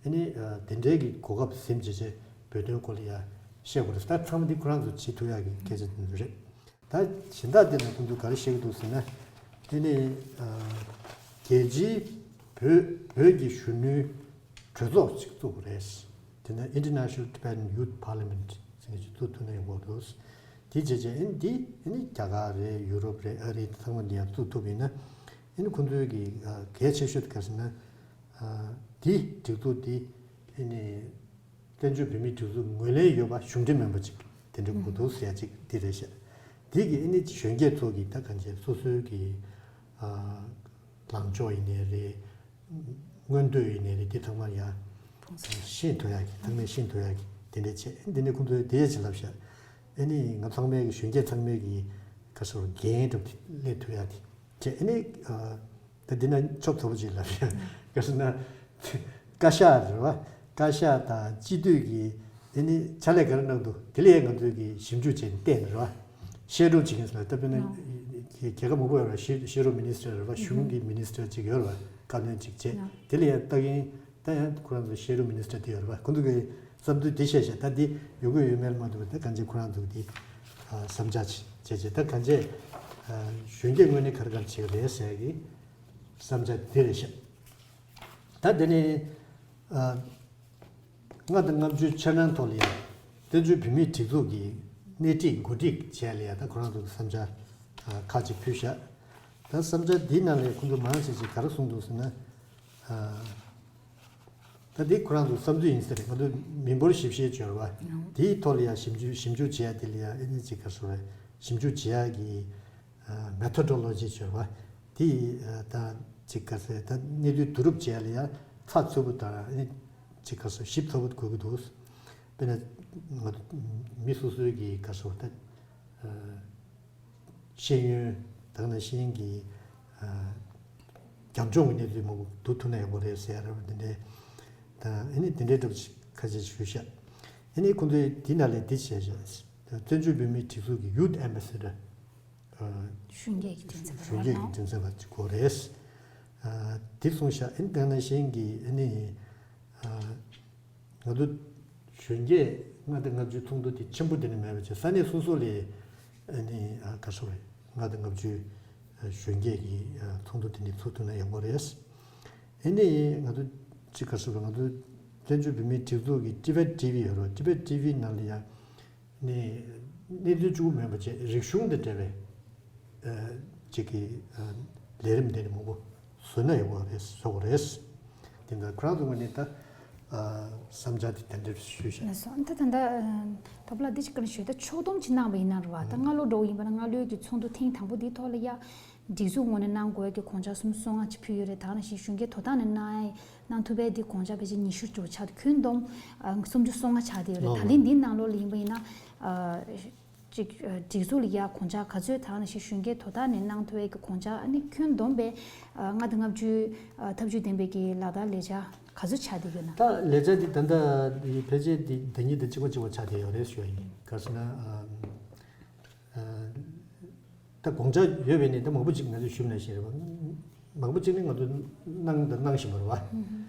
ཨ་ནི་དེ་འདྲའི་གི་གོ་སྐབས་ཟིན་བྱས་བྱས་བོད་དོན་སྐོར་ལ་ཡང་བཤད་དགོས་རེད། ད་ཚང་མ་འདི་ཁོ་རང་ཚོ་བྱེད་ཐུབ་ཡག་གི་སྐད་ཆ་དེ་ཚོ་རེད། ད་གཞན་དག་དེ་ལ་ཁོང་ཚོས་ག་རེ་བཤད་ཀྱི་འདུག་ཟེར་ན། ཨ་ནི་རྒྱལ་སྤྱིའི་བོད་བོད་ཀྱི་གཞོན་ནུའི་གྲོས་ཚོགས་ཅིག་བཙུགས་པ་རེད། དེ་ནས་International Tibetan Youth Parliament ཟེར་མཁན་ཅིག་བཙུགས་ཐུབ་ན་ཡོང་གི་འདུག་དེ་བྱས་རྗེས་ཨ་ནི་འདི་ཨ་ནི་རྒྱ་གར་རེད། ཡུ་རོབ་རེད། ཨ་རི་ཚང་མ་འདི་ཡང་བཙུགས་ཐུབ་ཡིན་ན་ཨ་ནི་ཁོང་ཚོའི་གི་གལ་ཆེ་ཤོས་དེ་ག་རེ་ཟེར་ན། འདི་སྒྲིག་འཛུགས་འདི་ཨ་ནི་བཙན་བྱོལ་བོད་མིའི་སྒྲིག་འཛུགས་ངོས་ལེན་ཡོད་པ་གཞུང་འབྲེལ་མིན་པ་ཅིག་དེ་འདྲ་དགོས་འདུག་ཟེར་ཡ་ཅིག་འདི་རེད་ཤག་འདི་གི་ཨ་ནི་གཞོན་སྐྱེས་ཚོ་གི་ད་གང་བྱས་སོ་སོའི་གི་ལངས་ཕྱོགས་ཡིན་ནའི་རེད། མངོན་འདོད་ཡིན་ནའི་རེད། དེ་ཚང་མ་ཡང་ཤེས་ཐུབ་ཡག་གི་ཚང་མས་ཤེས་ཐུབ་ཡག་གི་དེ་འདྲ་བྱས། འདི་ནས་ཁོང་ཚོས་དེ་ཡས་ཅིག་ལབ་ཤག་ཨ་ནི་ང་ཚང་མའི་གི་གཞོན་སྐྱེས་ཚང་མའི་གི་ག་ཟེར་འགན་འགྲུབ་སྟེ་སླེབས་ཐུབ་ཡག་དེ་བྱས། ཨ་ནི་ད་འདི་ན་ཆོབ་ཚ་པོ་ཅིག་ལབ་ཤག་ག་ཟེར་ན་བཀའ་ཤག་རེད་བ། བཀའ་ཤག་དང་སྤྱི་འཐུས་ཀྱི་དེ་ནི་ཕྱག་ལས་ག་རེ་གནང་འདུག་དེ་ལ་ཡང་ང་ཚོས་ཀྱི་ཞིབ་འཇུག་བྱས་ནས་བལྟས་ནས་རེད་བ། ཤེ་རོ་བྱེད་མཁན་ཟེར་ལ་ད་དཔེར་ན་རྒྱལ་ཁབ་མང་པོ་ཡོད་རེད་བ། ཤེ་ཤེ་རོ་མི་ནི་སི་ཊར་རེད་བ། གཞུང་གི་མི་ནི་སི་ཊར་ཅིག་ཡོད་རེད་བ། བཀའ་བློན་ཅིག་བྱས། དེ་ལ་ཡང་ལྟ་མཁན་ད་ཡང་ཁོ་རང་ཚོ་ཤེ་རོ་མི་ནི་སི་ཊར་དེ་ཡོད་རེད་བ། ཁོ་ཚོ་གི་བསམ་ཚུལ་དེ་བཤད་བཤད། ད་དེ་ཡོང་གི་ཡོད་མེད་ལ་མ་ལྟོས་པར་ད་གང་ཅི་ཁོ་རང་ཚོ་གི་དེ་བསམ་འཆར་ཅིག་བྱས་བྱས། ད་གང་ཅི་གཞོན་སྐྱེས་ངོས་ནས་ག་རེ་ག་རེ་བྱེད་ཀྱི་རེད་ཟེར་གི་བསམ་འཆར་དེ་རེད་ཤག་ད་དེ་ནས་ཨ། ལྔ་དང་ལྔ་བཅུའི་འཆར་སྣང་ཐོག་ལ་ཡང་བཙན་བྱོལ་བོད་མིའི་སྒྲིག་འཛུགས་ཀྱི་སྣེ་ཁྲིད་འགོ་ཁྲིད་བྱས་ལ་ཡང་ད་ཁོ་རང་ཚོ་གི་བསམ་འཆར་ཁག་ཅིག་ཕུལ་ཤག་ད་ ད་བསམ་འཆར་འདིའི་ནང་ལ་ཁོང་ཚོ་མང་ཆེ་ཆེ་ག་རེ་གསུངས་འདུག་ཟེར་ན། ཨ། ད་འདི་ཁོ་རང་ཚོ་བསམ་ཚུལ་ཡིན་ས་རེད། ང་ཚོ་མི་འབོར་ཞིབ་བཤེར་བྱོས་ར་བ། དེའི་ཐོག་ལ་ཡང་ཞིབ་འཇུག་ཞིབ་འཇུག་བྱེད་ཡ་དེ་ལ་ཡང་ཨེ་ནི་ཅིག་ག་རེ་ཟེར་རེད། ཞིབ་འཇུག་བྱེད་ཡ་གི་ཨ། མེ་ཐོ་ཌོ་ལོ་ཇི་བྱོས་ར་བ། དེ་ཡི་ཨ། ད་ཅིག་ག་རེ་ཟེར། ད་གནས་ཚུལ་བསྡུ་རུབ་བྱེད་ཡ་ལ་ཡང་ཚགས་ཚུད་པོ་དང་ཨེ་ནི་ཅིག་ག་རེ་ཟེར། ཞིབ་ཚགས་པོ་དགོས་ཀྱི་འདུག། དཔེར་ན་ང་ཚོ་མི་སོ་སོའི་གི་ག་རེ་ཟེར་ད། ཤེས་ཡོན་དེ་ནང་བཞིན་གྱི་ཨ། རྒྱབ་ལྗོངས་ཀྱི་གནས་ཚུལ་མང་པོ་བསྡུ་ཐུབ་ན་ཡག་པོ་རེད་ཟེར་ཡ་རེད་པ། འདི་འདྲའི་དང་ཨ་ནི་འདི་འདྲའི་འདྲ་པོ་ཅིག་ཁ་ཤས་ཞུས་ཤག། ཨ་ནི་ཁོང་ཚོས་འདི་ནང་ལ་འདི་བྱས་ཤག། བཙན་བྱོལ་བོད་མིའི་སྒྲིག་འཛུགས་ཀྱི་ཡུཐ་ཨེམ་བྷེ་སེ་ཌར། གཞོན་སྐྱེས་ཀྱི་མགྲིན་ཚབ་པ་རེད་པ། གཞོན་སྐྱེས་ཀྱི་མགྲིན་ཚབ་པ་ཅིག་དགོས་རེད། ཨ། འདི་གསུངས་ཤག། ཨ་ནི་དེ་ནང་བཞིན་གྱི་ཨ་ནི། ཨ། ང་ཚོ་གཞོན་སྐྱེས་ལྔ་དང་ལྔ་བཅུའི་ཚོགས་འདུ་དེ་ཆེན་པོ་དེ་ནི་མེད་པ་བྱས། ས་གནས་སོ་སོ་ལ་ཨ་ནི་ཨ། ག་རེ་ཟེར་རེད། ལྔ་དང་ལྔ་བཅུའི་ཨ། གཞོན་སྐྱེས་ཀྱི་ཨ། ཚོགས་འདུ་དེ་འདྲ་ཚུགས་ཐུབ་ན་ཡག་པོ་རེད། ཨ་ནི་ང་ཚོ་ཅིག་ག་རེ་ཟེར་རེད། ང་ཚོ་བཙན་བྱོལ་བོད་མིའི་སྒྲིག་འཛུགས་ཀྱི་ཊི་བེཊ་ཊི་ཝི་ཡོད་རེད་པ། ཊི་བེཊ་ཊི་ཝི་ནང་ལ་ཡ་ནི་གནས་ཚུལ་གཅིག་པུ་མིན་པ་བྱས། རིག་གཞུང་དང་འབྲེལ་བའི་ཨ། ཅིག་གི་ཨ། ལས་རིམ་དེ་འདྲ་མང་པོ་བཟོས་ན་ཡག་པོ་རེད། བཟོ་དགོས་རེད། དེ་འདྲ་ཁོ་རང་ཚོ་ངོས་ནས་ད་ཨ། བསམ་འཆར་དེ་དེ་འདྲ་ཞུས་བཞག། ལགས་སོ། ད་ད་ལྟ་ཨ། ད་བླ་འདི་ཅིག་བཀའ་འདྲི་ཞུ། ད་ཕྱོགས་བསྡོམས་ཅིག་གནང་བ་ཡིན་ན་རེད་པ། ད་སྔ་ལོ་འདྲ་པོ་ཡིན་པ་ན་སྔ་ལོའི་གི་ཚོགས་འདུ་ཐེངས་དང་པོ་དེའི་ཐོག་ལ་ཡ། སྒྲིག་འཛུགས་ངོས་ནས་གནང་དགོས་ཀྱི་དགོངས་འཆར་སུམ་ཅུ་སོ་ལྔ་ཅིག་ཕུལ་ཡོད་རེད། ད་ནང་བཞིན་གཞོན་སྐྱེས་དོ་བདག་ནས་གནང་ཡ་གནང་ཐུབ་པའི་འདི་དགོངས་འཆར་ཕལ་ཆེར་ཉི་ཤུ་ཅིག་ཆགས་ཏེ། ཁྱོན་བསྡོམས་ཨ། སུམ་ཅུ་སོ་ལྔ་ཆགས་བསྡད་ཡོད་རེད། ད་ལན་འདི་ནང་ལོགས་ལ་ཡིན་པ་ཡིན་ན་ཨ། ཅིག་ཨ། སྒྲིག་འཛུགས་ལ་ཡ་དགོངས་འཆར་ག་ཚོད། ད་ནང་བཞིན་གཞོན་སྐྱེས་དོ་བདག་ནས་གནང་ཐུབ་པའི་གི་དགོངས་འཆར། ཨ་ནི་ཁྱོན་བསྡོམས་པའི་ཨ། ལྔ་དང་ལྔ་བཅུའི་ཨ། ཐབས་ཇུས་ལྡན་པའི་གི་ལག་བསྟར་ལས་འཆར་ག་ཚོད་ཆགས་བསྡད་ཡོད་ན། ད་ལས་འཆར་འདི་ད་ལྟ་ཕལ་ཆེར་འདི་ཟླ་གཉིས་དང་གཅིག་པ་གཅིག་པ་ཆགས་བསྡད་ཡོད་རེད་ཞུ་ཡ་ཡིན། ག་རེ་ཟེར་ན་ཨ། ཨ། ད་དགོངས་འཆར་ཡོད་པའི་ནི་ད་མང་པོ་ཅིག་ང་ཚོས་ཞུས་ནང་བཞིན་རེད་པ། མང་པོ་ཅིག་ནི་ང་ཚོས་གནང་དང་གནང་བཞིན་པ་རེད་པ།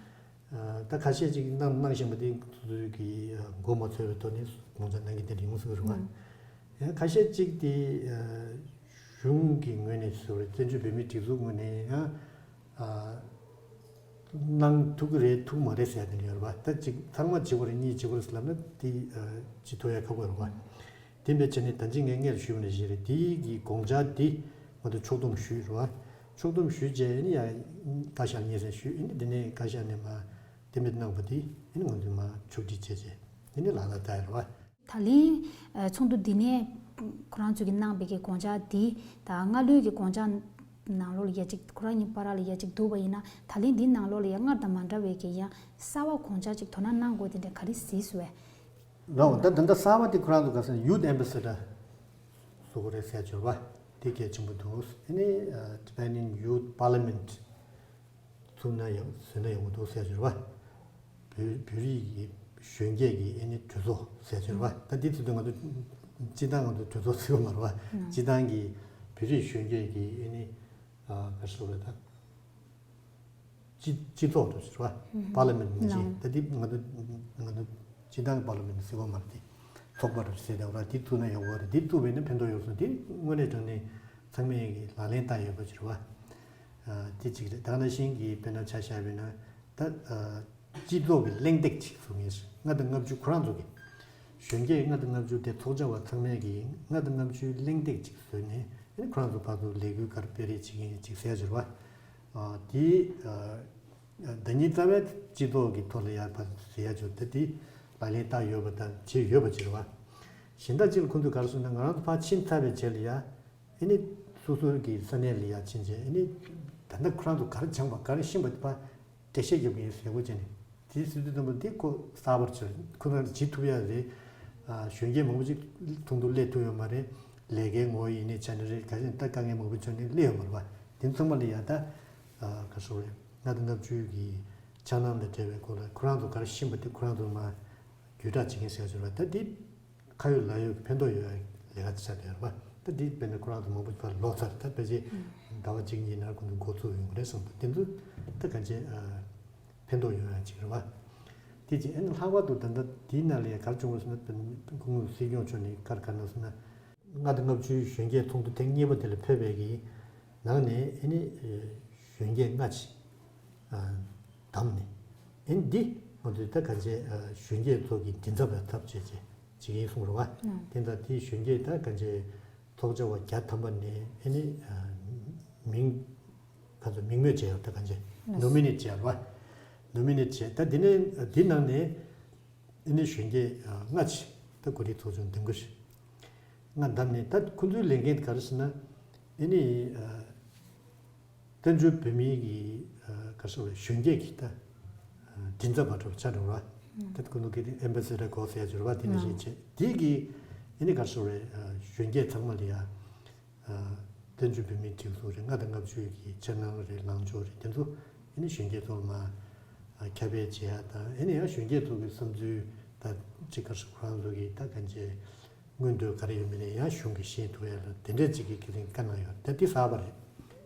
ཨ། ད་ཁ་ཤས་ཅིག་གནང་གནང་བཞིན་པ་དེ་སོ་སོའི་གི་ཨ། མགོ་མ་ཚོས་པའི་ཐོག་ནས་དགོངས་འཆར་གནང་མཁན་དེ་འདྲ་ཡོང་སྲིད་པ་རེད་པ། ཡང་ཁ་ཤས་ཅིག་དེ་ཨ། གཞུང་གི་ངོས་ནས་སོ་རེད། བཙན་བྱོལ་བོད་མིའི་སྒྲིག་འཛུགས་ངོས་ནས་ཡང་ཨ། གནང་ཐུབ་ཀྱི་རེད་ཐུབ་མ་རེད་ཟེར་ཡ་དེ་འདྲ་ཡོད་རེད་པ། ད་ཅིག་ཚང་མ་བྱེད་དགོས་རེད། གཉིས་བྱེད་དགོས་རེད་ཟེར་ལབ་ན་དེ་ཨ། བྱེད་ཐུབ་ཡ་ཁག་པོ་རེད་པ། དེ་འདྲ་བྱས་ནས་ད་ཅི་ངས་སྔར་ཞུས་པ་ནང་བཞིན་རེད། དེའི་གི་དགོངས་འཆར་དེ་ང་ཚོ་ཕྱོགས་བསྡོམས་ཞུས་རེད་པ། ཕྱོགས་བསྡོམས་ཞུས་རྗེས་ཨ་ནི་ཡ་བཀའ་ཤག་སྙན་སེང་ཞུས། ཨ་ནི་དེ་ནས་བཀའ་ཤག་ནས་མར་གཏན་འབེབས་གནང་བ་དེ་ཨ་ནི་ང་ཚོས་མར་ཕྱོགས་སྒྲིག་བྱས་རྗེས་ཨ་ནི་ལག་བསྟར་བསྟར་ཡ་རེད་པ། ད་ལན་ཨ། ཚོགས་འདུ་འདི་ནས་ཁོ་རང་ཚོས་ཀྱི་གནང་པའི་གི་དགོངས་འཆར་འདི་དང་སྔ་ལོའི་གི་དགོངས་འཆར་ནང་ལོགས་ལ་ཡ་གཅིག་ཁོ་རང་གཉིས་བར་ལ་ཡ་གཅིག་བསྡུར་བ་ཡིན་ན། ད་ལན་འདི་ནང་ལོགས་ལ་ཡ་སྔར་དང་མ་འདྲ་བའི་གི་ཡང་གསར་བ་དགོངས་འཆར་ཅིག་དོ་སྣང་གནང་དགོས་དེ་འདྲ་ག་རེ་གཟིགས་སོང་བས། རོ། ད་ད་ལྟ་གསར་བ་དེ་ཁོ་རང་ཚོ་ག་ཟེར་ན་ཡུཐ་ཨེམ་བྷེ་སེ་ཌར་བཟོ་དགོས་རེད་ཟེར་གྱུར་པ་དེ་གལ་ཆེན་པོ་འདུག། ཨ་ནི་ཨ། Tibetan Youth Parliament ཚུགས་ན་ཡག་བཟོས་ན་ཡག་པོ་འདུག་ཟེར་གྱུར་པ། བོད་བོད་རིགས་ཀྱི་གཞོན་སྐྱེས་ཀྱི་ཨ་ནི་གྲོས་ཚོགས་ཟེར་གྱུར་པ། ད་འདི་ཚོ་ང་ཚོ་སྤྱིར་བཏང་ང་ཚོ་གྲོས་ཚོགས་ཟེར་བ་མ་རེད་པ། སྤྱིར་བཏང་གི་བོད་རིགས་གཞོན་སྐྱེས་ཀྱི་ཨ་ནི་ཨ། ག་རེ་ཟེར་དགོས་རེད་ད། སྤྱི་སྤྱི་ཚོགས་འདྲ་ཞིག་རེད་པ། པར་ལ་མེན་ཊི་ནང་བཞིན། ད་འདི་ང་ཚོ་ང་ཚོ་སྤྱིར་བཏང་གི་པར་ལ་མེན་ཊི་ཟེར་བ་མ་རེད་དེ། ཚོགས་པ་འདྲ་ཞིག་ཟེར་བསྡད་པ་རེད། འདི་བཙུགས་ན་ཡག་པོ་རེད། འདི་བཙུགས་པས་ན་ཕན་ཐོགས་ཡོད་སོང་། འདི་དངོས་གནས་དྲང་གནས་ཚང་མས་ཀྱི་ལག་ལེན་བསྟར་ཡོད་པ་ཞིག་རེད་པ། ཨ། དེ་གཅིག་རེད། ད་ག་ནང་བཞིན་གྱི་དཔེར་ན་ཆ་བཞག་པ་ཡིན་ན་ད་ཨ། སྤྱི་ཚོགས་ཀྱི་གླེང་སྟེགས་ཅིག་བཟོ་མཁན་ཞིག། ལྔ་དང་ལྔ་བཅུ་ཁོ་རང་ཚོ་གི་གཞོན་སྐྱེས་ལྔ་དང་ལྔ་བཅུ་དེ་ཚོགས་བཅར་བ་ཚང་མས་ཀྱི་ལྔ་དང་ལྔ་བཅུའི་གླེང་སྟེགས་ཅིག་བཟོས་ནས་ཨ་ནི་ཁོ་རང་ཚོ་ཕར་ཚུར་ལས་འགུལ་ག་རེ་སྤེལ་རེས་བྱེད་མཁན་ཅིག་ཟེར་གྱུར་པ། ཨ། དེ་ཨ། ཟླ་ཉིན་རྩ་བའི་སྤྱི་ཚོགས་ཀྱི་ཐོག་ལ་ཡར་ཕར་ཟེར་ཡ་ཅིག་ད་དེ་ལག་ལེན་བསྟར་ཡོད་པ་དང་བྱས་ཡོད་པ་ཅིག་རེད་པ། གཞན་དག་ཅིག་ལ་ཁོང་ཚོས་ག་རེ་གསུངས་ན་ང་རང་ཚོ་ཕར་ཕྱིན་ཚར་བའི་རྗེས་ལ་ཡ། ཨ་ནི་སོ་སོའི་གི་ས་གནས་ལ་ཡར་ཕྱིན་རྗེས་ཨ་ནི་ད་ལྟ་ཁོ་རང་ཚོ་ག་རེ་སྦྱངས་པ་ག་རེ་ཤེས་པ་དེ་ཕར་འགྲེལ་བཤད་རྒྱབ་མཁན་ཟེར་དགོས་བྱས་ནས་དེ་སྲིད་དུས་ཙམ་པ་འདི་ཁོ་གསར་པར་བྱས་ཁོ་རང་ཚོ་བྱེད་ཐུབ་ཡ་རེད། ཨ། གཞོན་སྐྱེས་མང་པོ་ཅིག་ཚོགས་འདུར་སླེབས་ཐུབ་ཡོད་མ་རེད། ལས་ཀའི་ངོ་བོ་ཡིན་ནའི་ཆ་ནས་རེད། ག་ཅིག་ད་དཀའ་ངལ་མང་པོ་བྱུང་ནས་སླེབས་ཡོད་མ་རེད་པ། དེ་ཚང་མ་ལ་ཡ་ད་ཨ། ག་རེ་ཟེར་དགོས་རེད། ལྔ་དང་ལྔ་བཅུའི་གི་འཆར་སྣང་དང་འབྲེལ་བའི་སྐོར་ལ་ཁོ་རང་ཚོ་ག་རེ་ཤེས་པ་དེ་ཁོ་རང་ཚོ་མར་བརྒྱུད་བསྒྲགས་བྱེད་མཁན་ཟེར་བ་ཞིག་རེད་པ། ད་འདི་ཁ་ཡོད་ལག་ཡོད་ཀྱི་ཕན་ཐོགས་ཡོད་ཡ་ལས་ཀ་ཆགས་བསྡད་ཡོད་རེད་པ། ད་འདི་དཔེར་ན་ཁོ་རང་ཚོ་མང་པོ་ཕར་ལོག་ཚར། ད་ཕལ་ཆེར་ཟླ་བ་གཅིག་གཉིས་ནང་ཁོང་ཚོ་འགོ་ཚུགས་ཡོང་གི་རེད་བསམ་འདུག། དེ་ཚོ་ད་གང་ཅི་ཨ། ཕན་ཐོགས་ཡོང་ཡ་ཅིག་རེད་པ། དེ་ཅིག་ཨ་ནི་ལྷག་པར་དུ་ད་ལྟ་དེའི་ནང་ལ་ཡ་ག་རེ་བྱུང་བ་ཟེར་ན། སྐུ་ངོ་སྲིད་སྐྱོང་མཆོག་ནས་ག་རེ་ག་རེ་གནང་ཟེར་ན། ལྔ་དང་ལྔ་བཅུའི་གཞོན་སྐྱེས་ཚོགས་འདུ་ཐེངས་གཉིས་པ་དེ་ལ་ཕེབས་པའི་གི་ནང་ནས་ཨ་ནི་གཞོན་སྐྱེས་ལྔ་ཅིག་ཨ། བདམས་ནས་ཨ་ནི་འདི་ང་ཚོས་ད་གང་ཅི་ཨ། གཞོན་སྐྱེས་ཚོ་གི་མགྲིན་ཚབ་པའི་ཚབ་བྱས་བྱས་བྱེད་ཀྱི་ཡིན་གསུངས་རེད་པ། དེ་འདྲ་དེ་གཞོན་སྐྱེས་ད་གང་ཅི་ཚོགས་བཅར་བ་བརྒྱ་ཐམ་པ་ནས་ཨ་ནི་ཨ། མིང་། ག་ཚོད་མིང་སྨོས་བྱས་ཡོད་ད་གང་ཅི། ནོ་མི་ནེཊ་བྱས་རེད་བ། ནོ་མི་ནེཊ་བྱས་ད་འདི་ནས་འདི་ནང་ནས་ཨ་ནི་གཞོན་སྐྱེས་ལྔ་ཅིག་ད་གོ་སྒྲིག་ཚོགས་ཆུང་བདུན་གོ་ཞིག་ང་བདམས་ནས། ད་ཁོ་ཚོའི་ལས་འགན་ག་རེ་ཟེར་ན། ཨ་ནི་བཙན་བྱོལ་བོད་མིའི་གི་ག་རེ་ཟེར་བའི་གཞོན་སྐྱེས་ཀྱི་ད་མགྲིན་ཚབ་པ་འདྲ་བོ་ཆགས་འགྲོ་བ། ད་ཁོ་ཚོ་གི་ཨེམ་བྷ་སེ་ཌར་གོ་ཟེར་ཡ་ཅིག་ཡོད་རེད་བ། དེ་འདྲ་ཞིག་བྱས་དེ་གི་ཨ་ནི་ག་རེ་ཟེར་བའི་གཞོན་སྐྱེས་ཚང་མ་ལ་ཡ། བཙན་བྱོལ་བོད་མིའི་སྒྲིག་འཛུགས་རེད། ལྔ་དང་ལྔ་བཅུ་གི་འཆར་སྣང་རེད། ལངས་ཕྱོགས་རེད། དེ་ཚོ་ཨ་ནི་གཞོན་སྐྱེས་ཚོ་ལ་མར་ཁྱབ་སྤེལ་བྱེད་ཡ་དང་། ཨ་ནི་ཡང་གཞོན་སྐྱེས་ཚོ་གི་བསམ་ཚུལ་ད་ཅིག་ག་རེ་ཟེར། ཁོ་རང་ཚོ་གི་ད་གང་ཅི་མངོན་འདོད་ག་རེ་ཡོད་མེད་ལ་ཡང་གཞུང་གིས་ཤེས་ཐུབ་ཡ་ལ་དེ་འདྲས་ཅིག་གི་ཁས་ལེན་བཀའ་གནང་ཡོད། ད་དེ་གསར་པ་རེད།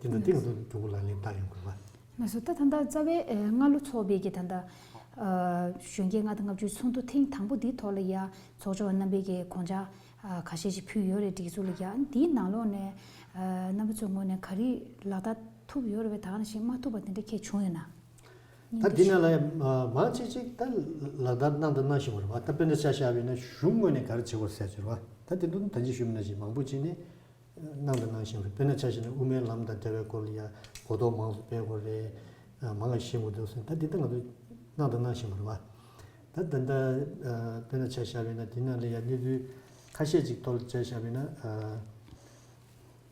དེ་འདྲ་དེ་ང་ཚོ་མགྱོགས་པོ་ལག་ལེན་བསྟར་ཡོང་དགོས་པ། ལགས་སོ། ད་ད་ལྟ་རྩ་བའི་ཨེ་སྔ་ལོ་ཚོགས་པའི་གི་ད་ལྟ་ཨ་གཞོན་སྐྱེས་ལྔ་དང་ལྔ་བཅུའི་ཚོགས་འདུ་ཐེངས་དང་པོ་འདིའི་ཐོག་ལ་ཡ་ཚོགས་གཙོ་བ་རྣམ་པས་ཀྱི་དགོངས་འཆར་ཨ་ཁ་ཤས་ཤིག་ཕུལ་ཡོད་རེད། སྒྲིག་འཛུགས་ལ་ཡ། འདིའི་ནང་ལོགས་ནས་ཨ་རྣམ་པ་ཚོའི་ངོས་ནས་ག་རེ་ལག་བསྟར་ཐུབ་ཡོད་རེད་པས། ད་ག་ནང་བཞིན་མ་ཐུབ་པ་དེ་འདྲ་གལ་བྱུང་ཡོད་ན། ད་འདི་ནང་ལ་ཡ་མང་ཆེ་ཅིག་ད་ལག་བསྟར་གནང་དང་གནང་བཞིན་པ་རེད་བ། ད་དཔེར་ན་ཆ་བཞག་པ་ཡིན་ན་གཞུང་ངོས་ནས་ག་རེ་བྱེད་དགོས་ཟེར་གྱི་རེད་བ། ད་དེ་དུས་ད་གིན་ཞུས་པ་ནང་བཞིན་མང་པོ་ཅིག་ནས། གནང་དང་གནང་བཞིན་རེད། དཔེར་ན་ཆ་བཞག་ན་དབུ་མའི་ལམ་དང་འབྲེལ་བའི་སྐོར་ལ་ཡ་གོ་རྟོགས་མང་ཙམ་སྤེལ་དགོས་རེད། ཨ་མང་ང་ཤེས་དགོས་འདུག་ཟེར། ད་འདི་ལྟ་ང་ཚོ་གནང་དང་གནང་བཞིན་པ་རེད་བ། ད་ད་ལྟ་ཨ་དཔེར་ན་ཆ་བཞག་པ་ཡིན་ན་དེ་ནང་ལ་ཡ་གནས་ཚུལ་ཁ་ཤས་ཅིག་ཐོག་ལ་ཆ་བཞག་པ་ཡིན་ན། ཨ་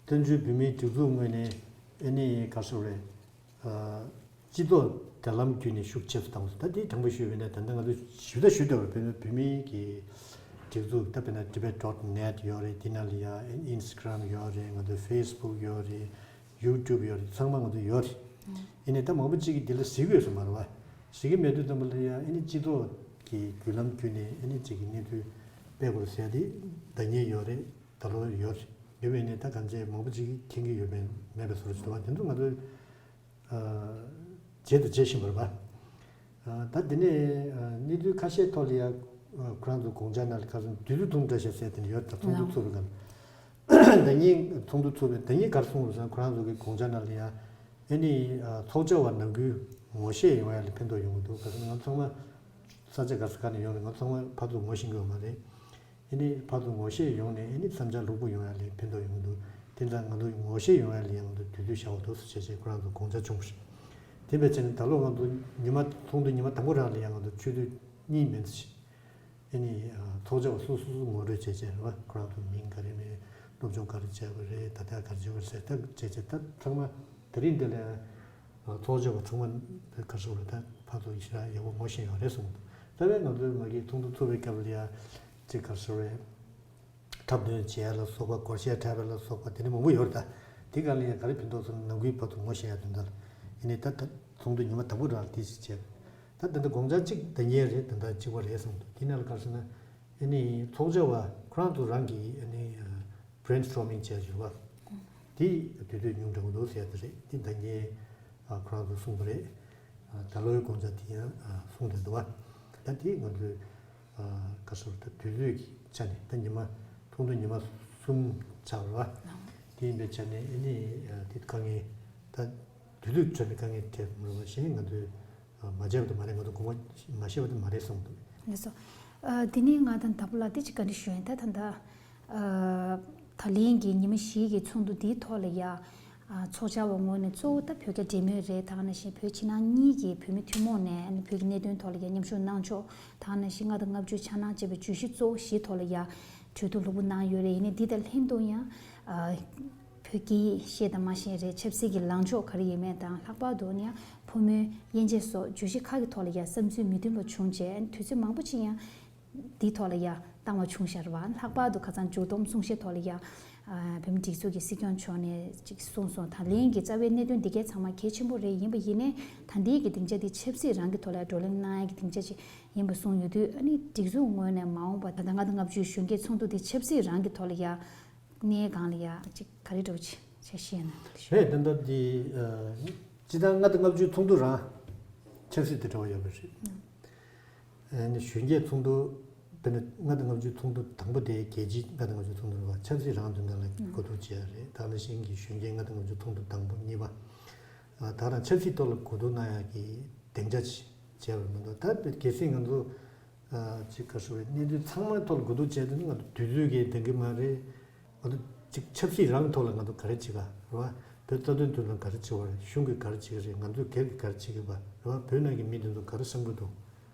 བཙན་བྱོལ་བོད་མིའི་སྒྲིག་འཛུགས་ངོས་ནས་ཨ་ནི་ག་རེ་ཟེར་དགོས་རེད། སྤྱི་ཚོགས་དྲ་ལམ་བརྒྱུད་ནས་ཤུགས་ཆེ་རུ་བཏང་བ། ད་དེ་དྲང་པོ་ཞུས་པ་ཡིན་ན་ད་ལྟ་ང་ཚོ་ཞུ་ད་ཞུ་བསྡད་པ་བོད་བོད་མིའི་གི་སྒྲིག་འཛུགས། ད་དཔེར་ན་debate dot net ཡོད་རེད། དེ་ནང་ལ་ཡ་Instagram ཡོད་རེད། ང་ཚོ་Facebook ཡོད་རེད། YouTube ཡོད་རེད། ཚང་མ་ང་ཚོ་ཡོད་རེད། ཡིན་ནའི་ད་མང་པོ་ཅིག་གིས་འདི་ལ་གཟིགས་ཡོད་ས་མ་རེད་བ། གཟིགས་ཀྱི་མེད་དུས་ཙམ་པ་ལ་ཡ་ཨ་ནི་སྤྱི་ཚོགས་ཀྱི་བརྒྱུད་ལམ་བརྒྱུད་ནས་ཨ་ནི་ཅིག་གི་གནས་ཚུལ་སྤེལ་དགོས་ཟེར་ཡ་དེ་ད་ཉན་ཡོད་རེད། ད་ལོ་ཡོད་རེད། ཡོད་པས་ནི་ད་གང་ཅི་མང་པོ་ཅིག་གིས་མཁྱེན་གྱི་ཡོད་པས་མེད་པའི་བཟོ་འདྲ་ཞིག་འདུག་བ། དེ་ཚོ་ང་ཚོས་ཨ་བརྗེད་དང་བརྗེད་བཞིན་པ་རེད་པ། ཨ་ད་དེ་ནས་ཨ་གནས་ཚུལ་ཁ་ཤས་ཐོག་ལ་ཡ་ཨ་ཁོ་རང་ཚོ་དགོངས་འཆར་ནང་ལ་ཁ་སང་དུས་ཚོད་ཐུང་འདྲ་ཞིག་ཟེར་དེ་ནས་ཡོད། ད་ཚོགས་འདུ་ཚོགས་པའི་སྐབས་ལ་ཟླ་ཉིན་ཚོགས་འདུ་ཚོགས་པའི་ཟླ་ཉིན་ག་རེ་གསུངས་རེད་ཟེར་ན། ཁོ་རང་ཚོ་གི་དགོངས་འཆར་ནང་ལ་ཡ་ཨ་ནི་ཨ་ཚོགས་བཅར་བ་ནང་ཁུལ་ངོ་ཤེས་ཡོང་ཡ་ལ་ཕན་ཐོགས་ཡོང་གི་འདུག་ག་ཟེར་ན་ང་ཚང་མ་ས་ཆ་ག་ས་ག་ནས་ཡོང་རེད། ང་ཚང་མ་ཕར་ཚུར་ངོ་ཤེས་ཀྱི་ཡོད་མ་རེད། ཨ་ནི་ཕར་ཚུར་ངོ་ཤེས་ཡོང་ནས་ཨ་ནི་བསམ་འཆར་ལྷུག་པོ་ཡོང་ཡ་ལ་ཕན་ཐོགས་ཡོང་གི་འདུག་དེ་ཙང་ང་ཚོ་ངོ་ཤེས་ཡོང་ཡ་ལ་ཡང་ང་ཚོ་དུས་ཚོད་བཞག་དགོས་འདུག་ཟེར་བྱས་བྱས་ཁོ་རང་ཚོ་དགོངས་འཆར་བྱུང་བ་རེད། དེ་འབད་བྱས་ནས་ད་ལོ་ང་ཚོ་ཉི་མ་ཚོགས་འདུ་ཉི་མ་དང་པོ་རང་ལ་ཡང་ང་ཚོ་ཆོས་དུས་གཉིས་མིན་ཙམ་ཞིག་ཨ་ནི་ཚོགས་བཅར་བ་སོ་སོ་སོ་ངོ་སྤྲོད་བྱས་བྱས་རེད་བ། ཁོ་རང་ཚོ་མིང་ག་རེ་མེད། སློབ་སྦྱོང་ག་རེ་བྱས་པ་རེད། ད་ལྟ་ག་རེ་བྱེད་པ་རེད་ཟེར་ད་བྱས་བྱས་ད་ཚང་མ་དེ་རིང་འདི་ལ་ཚོགས་བཅར་བ་ཚང་མ་ག་རེ་ཟེར་དགོས་རེད། ད་ཕར་ཚུར་ཞེ་དྲག་ཡག་པོ་ངོ་ཤེས་ཡོད་རེད་གསུངས་འདུག་རྩ་བའི་ང་ཚོའི་མ་གི་ཚོགས་འདུ་ཚོགས་པའི་སྐབས་ལ་ཡ་ཅིག་ག་རེ་ཟེར་དགོས་རེད། འཁྲབ་སྟོན་བྱས་ལ་སོགས་པ། སྒོར་གཞས་འཁྲབ་པ་ལ་སོགས་པ་དེ་འདྲ་མང་པོ་ཡོད་རེད། ད་དེ་ག་ལ་ཡང་ག་རེ་ཕན་ཐོགས་སོང་ནང་ཁུལ་བར་དུ་ངོ་ཤེས་ཡ་དོན་དག་ལ། ཡིན་ནའི་ད་ད་ཚོགས་འདུ་ཉི་མ་དང་པོ་རང་ལ་དེ་ཞིག་བྱས། ད་ད་ལྟ་དགོངས་འཆར་གཅིག་ད་ཉན་རེད། ད་ལྟ་གཅིག་པ་རེད་གསུངས་འདུག་དེ་ནང་ལ་ག་རེ་ཟེར་ན་ཨ་ནི་ཚོགས་བཅར་བ་ཁོ་རང་ཚོ་རང་གིས་ཨ་ནི་brainstorming བྱས་བཞག་པ་དེ་དུས་ཚོད་ཉུང་དྲགས་འདུག་ཟེར་ཡ་དེ་རེད། དེ་ད་ཉན། ཨ་ཁོ་རང་ཚོ་གསུངས་པ་རེད། ཨ་ད་ལོའི་དགོངས་འཆར་དེ་ཡང་ཨ་གསུངས་བསྡད་འདུག་བ། ད་དེ་ང་ཚོས་ཨ་ག་ཟེར་ད་དུས་ཚོད་ཀྱི་ཆ་ནས་ད་ཉི་མ་ཚོགས་འདུ་ཉི་མ་གསུམ་ཆགས་པ་རེད་བ། དེ་ཡིན་པའི་ཆ་ནས་ཨ་ནི་ཨ་དེ་དཀའ་ངལ་ད་དུས་ཚོད་ཁྲོད་ནས་དཀའ་ངལ་འཕྲད་མི་རུང་བ་ཞིག་ང་ཚོས་ཨ་མ་བྱས་པ་དེ་མ་རེད། ང་ཚོ་དགོངས་པ་མ་བཞེས་པ་དེ་མ་རེད་གསུངས་འདུག་ལགས་སོ། ཨ་དེ་ནས་ང་དང་དྭགས་པོ་ལགས་དེ་ཅིག་བཀའ་འདྲི་ཞུ་ཡིན། ད་ད་ད་ཨ་ད་ལན་གྱི་ཉི་མ་བཞི་གི་ཚོགས་འདུ་འདིའི་ཐོག་ལ་ཡ། ཨ་ཚོགས་བཅར་བ་ངོས་ནས་གཙོ་བོ་ད་བོད་རྒྱ་འབྲེལ་མོལ་རེད། ད་ག་ནང་བཞིན་བོད་ཕྱི་ནང་གཉིས་ཀྱི་བོད་མི་ཐུན་མོང་ནས་ཨ་ནི་བོད་ཀྱི་གནད་དོན་ཐོག་ལ་ཡ་མཉམ་ཞུགས་གནང་ཕྱོགས། ད་ག་ནང་བཞིན་ལྔ་དང་ལྔ་བཅུ་འཆར་སྣང་བཅས་པའི་བརྗོད་གཞི་གཙོ་བོ་བཞིའི་ཐོག་ལ་ཡ་གྲོས་བསྡུར་ལྷུག་པོ་གནང་ཡོད་རེད། ཡིན་ནའི་འདི་དང་ལྷན་དུ་ཡང་ཨ་བོད་སྐད་ཡིག་ཤེས་དང་མ་ཤེས་རེད། ཆབ་སྲིད་ཀྱི་ལངས་ཕྱོགས་ག་རེ་ཡིན་མིན་དང་། ལྷག་པར་དུ་ནི་ཡང་ཕོ་མོའི་དབྱེ་འབྱེད་སོགས་བརྗོད་གཞི་ཁག་གི་ཐོག་ལ་ཡ་བསམ་ཚུལ་མི་མཐུན་པ་བྱུང་རྗེས་དུས་ཚོད་མང་པོ་ཅིག་ཡང་འདིའི་ཐོག་ལ་ཡ་བཏང་བ་བྱུང་ཤག་རེད་བ། ལྷག་པར་དུ་ཁ་སང་མཇུག་སྡོམ་གསུང་བཤད་ཐོག་ལ་ཡ་ཨ་བོད་མི་སྒྲིག་འཛུགས་ཀྱི་སྲིད་སྐྱོང་མཆོག་ནས་ཅིག་གསུངས་སོང་། ད་ལན་གྱི་རྩ་བའི་གནད་དོན་འདི་གའི་ཚང་མ་གལ་ཆེན་པོ་རེད། ཡིན་པ་ཡིན་ནའི་ད་ལྟའི་གི་སྡིངས་ཆ་འདི་ཆབ་སྲིད་རང་གི་ཐོག་ལ་ཡ་བགྲོ་གླེང་གནང་ཡ་གི་སྡིངས་ཆ་ཅིག་ཡིན་པ་གསུངས་ཡོད་དུས། ཨ་ནི་སྒྲིག་འཛུགས་ངོས་ནས་མ་འོངས་པ་ད་ལྟ་ལྔ་དང་ལྔ་བཅུའི་གཞོན་སྐྱེས་ཚོགས་འདུ་འདི་ཆབ་སྲིད་རང་གི་ཐོག་ལ་ཡ་གནས་སྒང་ལ་ཡ་ཅིག་ག་རེ་འདྲ་བོ་ཅིག་ཆ་ཤེས་ན་ལ་ཤོད། རེད། ད་ལྟ་འདི་ཨ་སྤྱི་བཏང་ལྔ་དང་ལྔ་བཅུའི་ཚོགས་འདུ་རང་ཆབ་སྲིད་དང་འབྲེལ་བ་ཡོད་པ་རེད། ཨ་ནི་གཞོན་སྐྱེས་ཚོགས་འདུ་དཔེར་ན་ལྔ་དང་ལྔ་བཅུའི་ཚོགས་འདུ་དང་པོ་དེ་རྒྱལ་སྤྱིའི་ལྔ་དང་ལྔ་བཅུའི་ཚོགས་འདུ་རེད་བ། ཆབ་སྲིད་རང་དོན་དག་ལ་གོ་བསྡུར་བྱེད་ཡ་རེད། ད་ནང་བཞིན་གྱི་གཞོན་སྐྱེས་ལྔ་དང་ལྔ་བཅུའི་ཚོགས་འདུ་དང་པོ་གཉིས་པ། ཨ་ད་རང་ཆབ་སྲིད་ཐོག་ལ་གོ་བསྡུར་གནང་ཡ་གི་སྡིངས་ཆ་ཅིག་བྱས་པ་མི་འདུག་ད་དཔེ་གལ་སྲིད་ང་ཚོ་ཨ་ཅིག་ག་རེ་ཟེར་བའི་གནས་ཚུལ་ཚང་མའི་ཐོག་ལ་གོ་བསྡུར་བྱས་དུས་ང་ཚོ་དུས་ཚོད་ཀྱིས་འདང་གི་མ་རེད། ང་ཚོ་ཅིག་ཆབ་སྲིད་རང་ཐོག་ལ་ང་ཚོ་ག་རེ་བྱེད་ག་རེད་བ། ད་ བོད་རྩ་དོན་དོན་དུ་ག་རེ་བྱེད་པ་རེད། གཞུང་གིས་ག་རེ་བྱེད་ཀྱི་རེད། ང་ཚོས་སྒེར་གྱིས་ག་རེ་བྱེད་ཀྱི་ཡོད་པ་རེད་བ། བོད་ནང་གི་མི་དེ་ཚོ་ག་རེ་བསམ་གྱི་འདུག་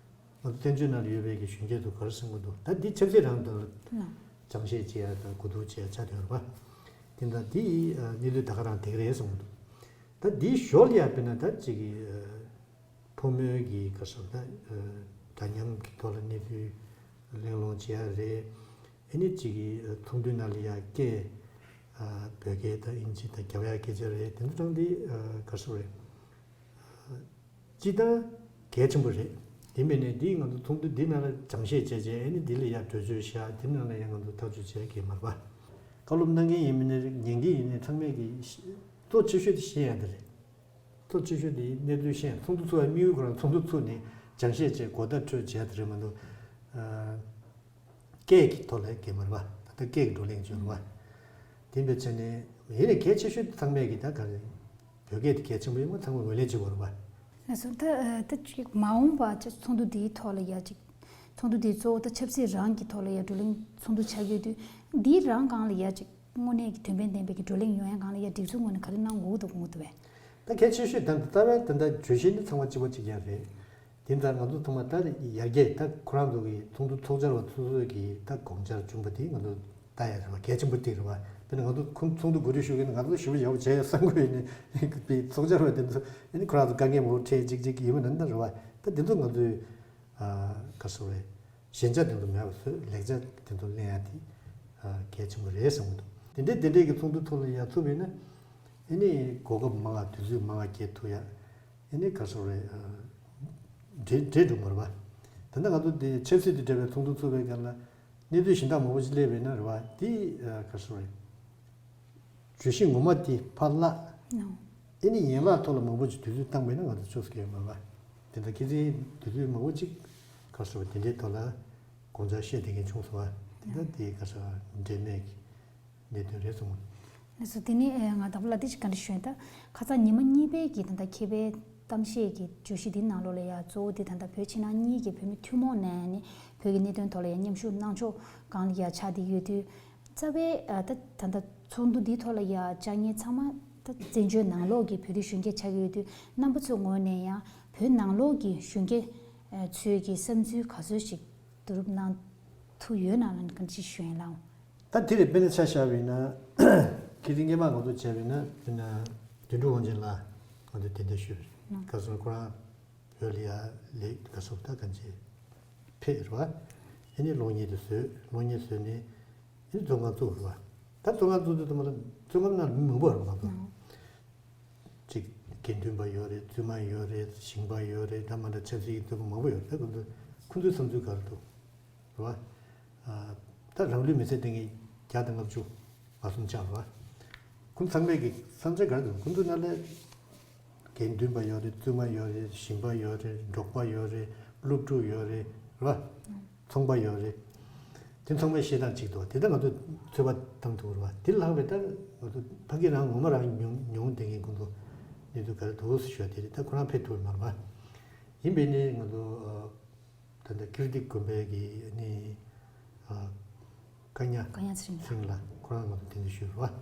ང་ཚོ་བཙན་བྱོལ་ནང་ལ་ཡོད་པའི་གི་གཞོན་སྐྱེས་ཚོ་ག་རེ་བསམ་གྱི་འདུག་ད་འདི་ཆབ་སྲིད་རང་དོན་ལ་སྦྱང་བཤད་བྱེད་ཡ་དང་གོ་བསྡུར་བྱེད་ཡ་ཆགས་བསྡད་ཡོད་རེད་བ། དེ་འདྲ་འདི་གནས་ཚུལ་ད་ག་རང་དེ་ག་རེད་བསམ་གྱི་འདུག་ད་འདིའི་ཞོར་ལ་ཡ་དཔེར་ན་ད་ཅིག་གི་ཕོ་མོའི་གི་ག་རེ་ཟེར་ད་འདྲ་མཉམ་གྱི་ཐོག་ལ་གནས་ཚུལ་གླེང་སློང་བྱེད་ཡ་རེད། ཨ་ནི་ཅིག་གི་ཚོགས་འདུའི་ནང་ལ་ཡ་སྐད་བོད་སྐད་དང་དབྱིན་ཇི་དང་རྒྱབ་ཡ་སྐད་ཆ་རེད། དེ་ཚོ་རང་འདི་ག་རེ་ཟེར་རེད། སྤྱིར་བཏང་གལ་ཆེན་པོ་རེད། དེ་མིན་ནས་འདི་ང་ཚོ་ཚོགས་འདུ་འདི་ནང་ལ་སྦྱང་བཤད་བྱས་རྗེས་ཨ་ནི་འདི་ལ་ཡ་གྲོས་ཆོད་བཞག་དེ་ནང་ལ་ཡ་ང་ཚོ་ཐག་གཅོད་བྱས་གི་མ་རེད་པ། བཀའ་སློབ་གནང་མཁན་ཡིན་མིན་ནས་ཉན་མཁན་ཡིན་ནས་ཚང་མས་ཀྱི་གཙོ་ཆེ་ཤོས་དེ་ཤེས་ཡ་དེ་རེད། གཙོ་ཆེ་ཤོས་དེ་གནས་ཚུལ་ཤེས་ཡ། ཚོགས་འདུ་ཚོགས་ཡ་དམིགས་ཡུལ་ཁོ་རང་ཚོགས་འདུ་ཚོགས་ནས་སྦྱང་བཤད་བྱས་གོ་བརྡ་འཕྲོད་བྱས་དེ་རེད་མ་གཏོགས། སྐད་ཀྱི་ཐོག་ལ་གལ་མ་རེད་པ། ད་ལྟ་སྐད་ཀྱི་བགྲོ་གླེང་བྱུང་རེད་པ། དེ་འདྲ་བྱས་ནས་ཡིན་ནའི་གལ་ཆེ་ཤོས་དེ་ཚང་མས་ཀྱི་ད་ག་རེ། བོད་སྐད་དེ་གལ་ཆེན་པོ་ཡིན་པ་ཚང་མས་ངོས་ལེན་བྱེད་དགོས་རེད་པ། ལགས་སོ། ད་ད་ཅིག་མ་འོངས་པ་ཅིག་ཚོགས་འདུ་འདིའི་ཐོག་ལ་ཡ་ཅིག་ཚོགས་འདུ་འདིའི་གཙོ་བོ་ད་ཆབ་སྲིད་རང་གི་ཐོག་ལ་ཡ་བགྲོ་གླེང་ཚོགས་འདུ་ཆགས་ཡོད་དུས་འདིའི་རང་སྒང་ལ་ཡ་ཅིག་དངོས་གནས་ཀྱི་དོན་ཕན་ལྡན་པའི་གི་བགྲོ་གླེང་ཡོང་ཡ་སྒང་ལ་ཡ་སྒྲིག་འཛུགས་ངོས་ནས་ག་རེ་གནང་དགོས་འདུག་དགོངས་འདུག་བས། ད་གལ་ཆེ་ཤོས་ད་ལྟ་རྟ་བའི་ད་ལྟ་བརྗོད་གཞི་ནི་ཚང་མ་གཅིག་པ་གཅིག་རྐྱང་རེད། དེ་ཡིན་ཙང་ང་ཚོ་ཚང་མ་ད་ཡར་རྒྱས་ད་ཁོ་རང་ཚོ་གི་ཚོགས་འདུ་ཚོགས་བཅར་བ་སོ་སོ་གི་ད་དགོངས་འཆར་བྱུང་པ་དེ་ང་ཚོ་ལྟ་ཡ་རེད་བ། གལ་ཆེན་པོ་དེ་རེད་བ། དཔེར་ན་ང་ཚོ་ཁོང་ཚོགས་འདུ་གོ་སྒྲིག་ཞུ་མཁན་ང་ཚོ་ཞེ་པོ་ཡག་པོ་བྱས་ཡོད་བསམ་གི་ཡོད་ནས་པའི་ཚོགས་བཅར་བ་དེ་ཚོ་ཨ་ནི་ཁོ་རང་ཚོ་དཀའ་ངལ་མང་པོ་འཕྲད་ཅིག་ཅིག་ཡིན་པ་ནང་ད་རེད་བ། ད་དེ་ཚོ་ང་ཚོས་ག་རེ་ཟེར་རེད། ཞན་ཆ་དེ་ཚོ་མེད་པ་བཟོས། ལེགས་ཆ་དེ་ཚོ་ལེན་ཡ་དེ་གལ་ཆེན་པོ་རེད་བསམ་གི་འདུག་དེ་འདྲའི་དེ་འདྲའི་གི་ཚོགས་འདུ་ཐོག་ལ་ཡ་ཚུགས་པ་ཡིན་ན་ཨ་ནི་གོ་སྐབས་མང་བ་དུས་ཚོད་མང་བ་སྐྱེལ་ཐུབ་ཡ། ཨ་ནི་ག་རེ་ཟེར་རེད། འབྲེལ་འབྲེལ་འགྲོ་མ་རེད་པ། ད་ལྟ་ང་ཚོ་འདི་ཆབ་སྲིད་དང་འབྲེལ་བའི་ཚོགས་འདུ་ཚོགས་པའི་སྒང་ལ་གནས་ཚུལ་གཞན་དག་མང་པོ་ཞིག་སླེབས་པ་ཡིན་ན་རེད་པ། འདི་ག་རེ་ཟེར་རེད། བརྗོད་གཞི་ངོ་མ་དེ་ཕར་བརླག་ཨ་ནི་ཡན་ལག་ཐོག་ལ་མང་པོ་ཅིག་དུས་ཚོད་བཏང་པ་ཡིན་ན་ང་ཚོ་ཆོག་ས་ཡོད་མ་རེད་པ། དེ་འདྲ་ཁྱེད་ཚོས་དུས་ཚོད་མང་པོ་ཅིག་ག་རེ་ཟེར་བ་དེ་འདྲའི་ཐོག་ལ་དགོངས་འཆར་བཤད་བསྡད་མཁན་བྱུང་སོང་བ། དེ་འདྲ་དེ་ག་རེ་ཟེར་བ་འབྲེལ་མེད་ཀྱི་གནད་དོན་རེད་གསུངས། ལགས་སོ། དེ་ནས་ང་དང་པོ་ལ་དེ་ཅིག་བཀའ་འདྲི་ཞུ་ཡིན། ད་ཁ་སང་ཉི་མ་གཉིས་པའི་གི་ད་ལྟ་མཁས་པའི་གཏམ་བཤད་ཀྱི་བརྗོད་གཞི་འདི་ནང་ལོགས་ལ་ཡ་གཙོ་བོ་དེ་ད་ལྟ་བོད་ཕྱི་ནང་གཉིས་ཀྱི་བོད་མི་ཐུན་མོང་ནས་ནི་བོད་ཀྱི་གནད་དོན་ཐོག་ལ་ཡ་མཉམ་ཞུགས་གནང་ཕྱོགས་སྒང་ལ་ཡ་ཆགས་བསྡད་ཡོད་དུས། རྩ་བའི་ད་ད་ལྟ་ཚོགས་འདུ་འདིའི་ཐོག་ལ་ཡ་བཅར་མཁན་ཚང་མ་ད་བཙན་བྱོལ་ནང་ལོགས་ཀྱི་བོད་རིགས་གཞོན་སྐྱེས་ཆགས་ཀྱི་ཡོད་དུས། རྣམ་པ་ཚོའི་ངོས་ནས་ཡང་བོད་ནང་ལོགས་ཀྱི་གཞོན་སྐྱེས་ཚོའི་གི་བསམ་ཚུལ་ག་ཚོད་ཞིག་བསྡུ་རུབ་གནང་ཐུབ་ཡོད་ན་ལ་གང་ཅི་ཞུ་ཡིན་ལགས། ད་དེ་རེད། དཔེར་ན་ཆ་བཞག་པ་ཡིན་ན་ཁྱེད་ཚོས་སྔོན་མ་ང་ཚོ་བྱས་པ་ཡིན་ན་དཔེར་ན་དོན་གྲུབ་དབང་ཆེན་ལགས་ང་ཚོས་དེ་འདྲ་ཞུས་པ་རེད། ག་རེ་ཟེར་ན་ཁོ་རང་བོད་ལ་ཡ་ལས་ག་རེ་ཟེར་ད་གང་ཅི་ཕེབས་རེད་བ། ཨ་ནི་གློག་བརྙན་དེ་བཟོས། གློག་བརྙན་བཟོས་ནས་ཨ་ནི་བཙོན་ཁང་བཙུགས་རེད་བ། ད་བཙོན་ཁང་བཙུགས་དུས་ཙམ་པ་ལ་བཙོན་ཁང་ནང་མི་མང་པོ་རེད་བ། ང་ཚོ་གཅིག་དགེ་འདུན་པ་ཡོད་རེད། བཙུན་མ་ཡོད་རེད། ཞིང་པ་ཡོད་རེད། འདྲ་མི་འདྲ་ཆབ་སྲིད་ཀྱི་རྩོད་པ་མང་པོ་ཡོད་རེད། ད་ཁོ་ཚོ་ཁོ་ཚོའི་བསམ་ཚུལ་ག་རེ་འདུག་རེད་བ། ཨ། ད་རང་ལུས་མེར་སྲེག་བཏང་མཁན་བརྒྱ་དང་ལྔ་བཅུ་ང་གསུམ་ཆགས་རེད་བ། ཁོང་ཚང་མས་ཀྱི་བསམ་འཆར་ག་རེ་འདུག་ཁོང་ཚོ་ནང་ལ་དགེ་འདུན་པ་ཡོད་རེད། བཙུན་མ་ཡོད་རེད། ཞིང་པ་ཡོད་རེད། འབྲོག་པ་ཡོད་རེད། སློབ་ཕྲུག་ཡོད་རེད། རེད་བ། ཚོང་པ་ཡོད་རེད། དེ་ཚང་མས་བཤད་སྟངས་གཅིག་འདུག་དེ་ལྟར་ང་ཚོས་ཚོད་དཔག་བཏང་ཐུབ་རེད་བ། དེ་ལྷག་པའི་ད་ང་ཚོ་ཕ་གི་རང་ངོ་མ་རང་མྱོང་མྱོང་བསྡད་མཁན་ཁོང་ཚོ་གནས་ཚུལ་ག་རེ་འདུག་ཞུ་བ་དེ་རེད། ད་ཁོ་རང་ཕེབས་ཐུབ་མ་རེད་བ། ཡིན་པས་ནི་ང་ཚོ་ད་ལྟ་ཀིརྟི་དགོན་པའི་གི་ནི་ཨ། ཀ་ཉ་ཀ་ཉ་ཚེ་རིང་ལགས། ཚེ་རིང་ལགས། ཁོ་རང་ང་ཚོ་དེ་འདྲ་ཞུས་རེད་བ།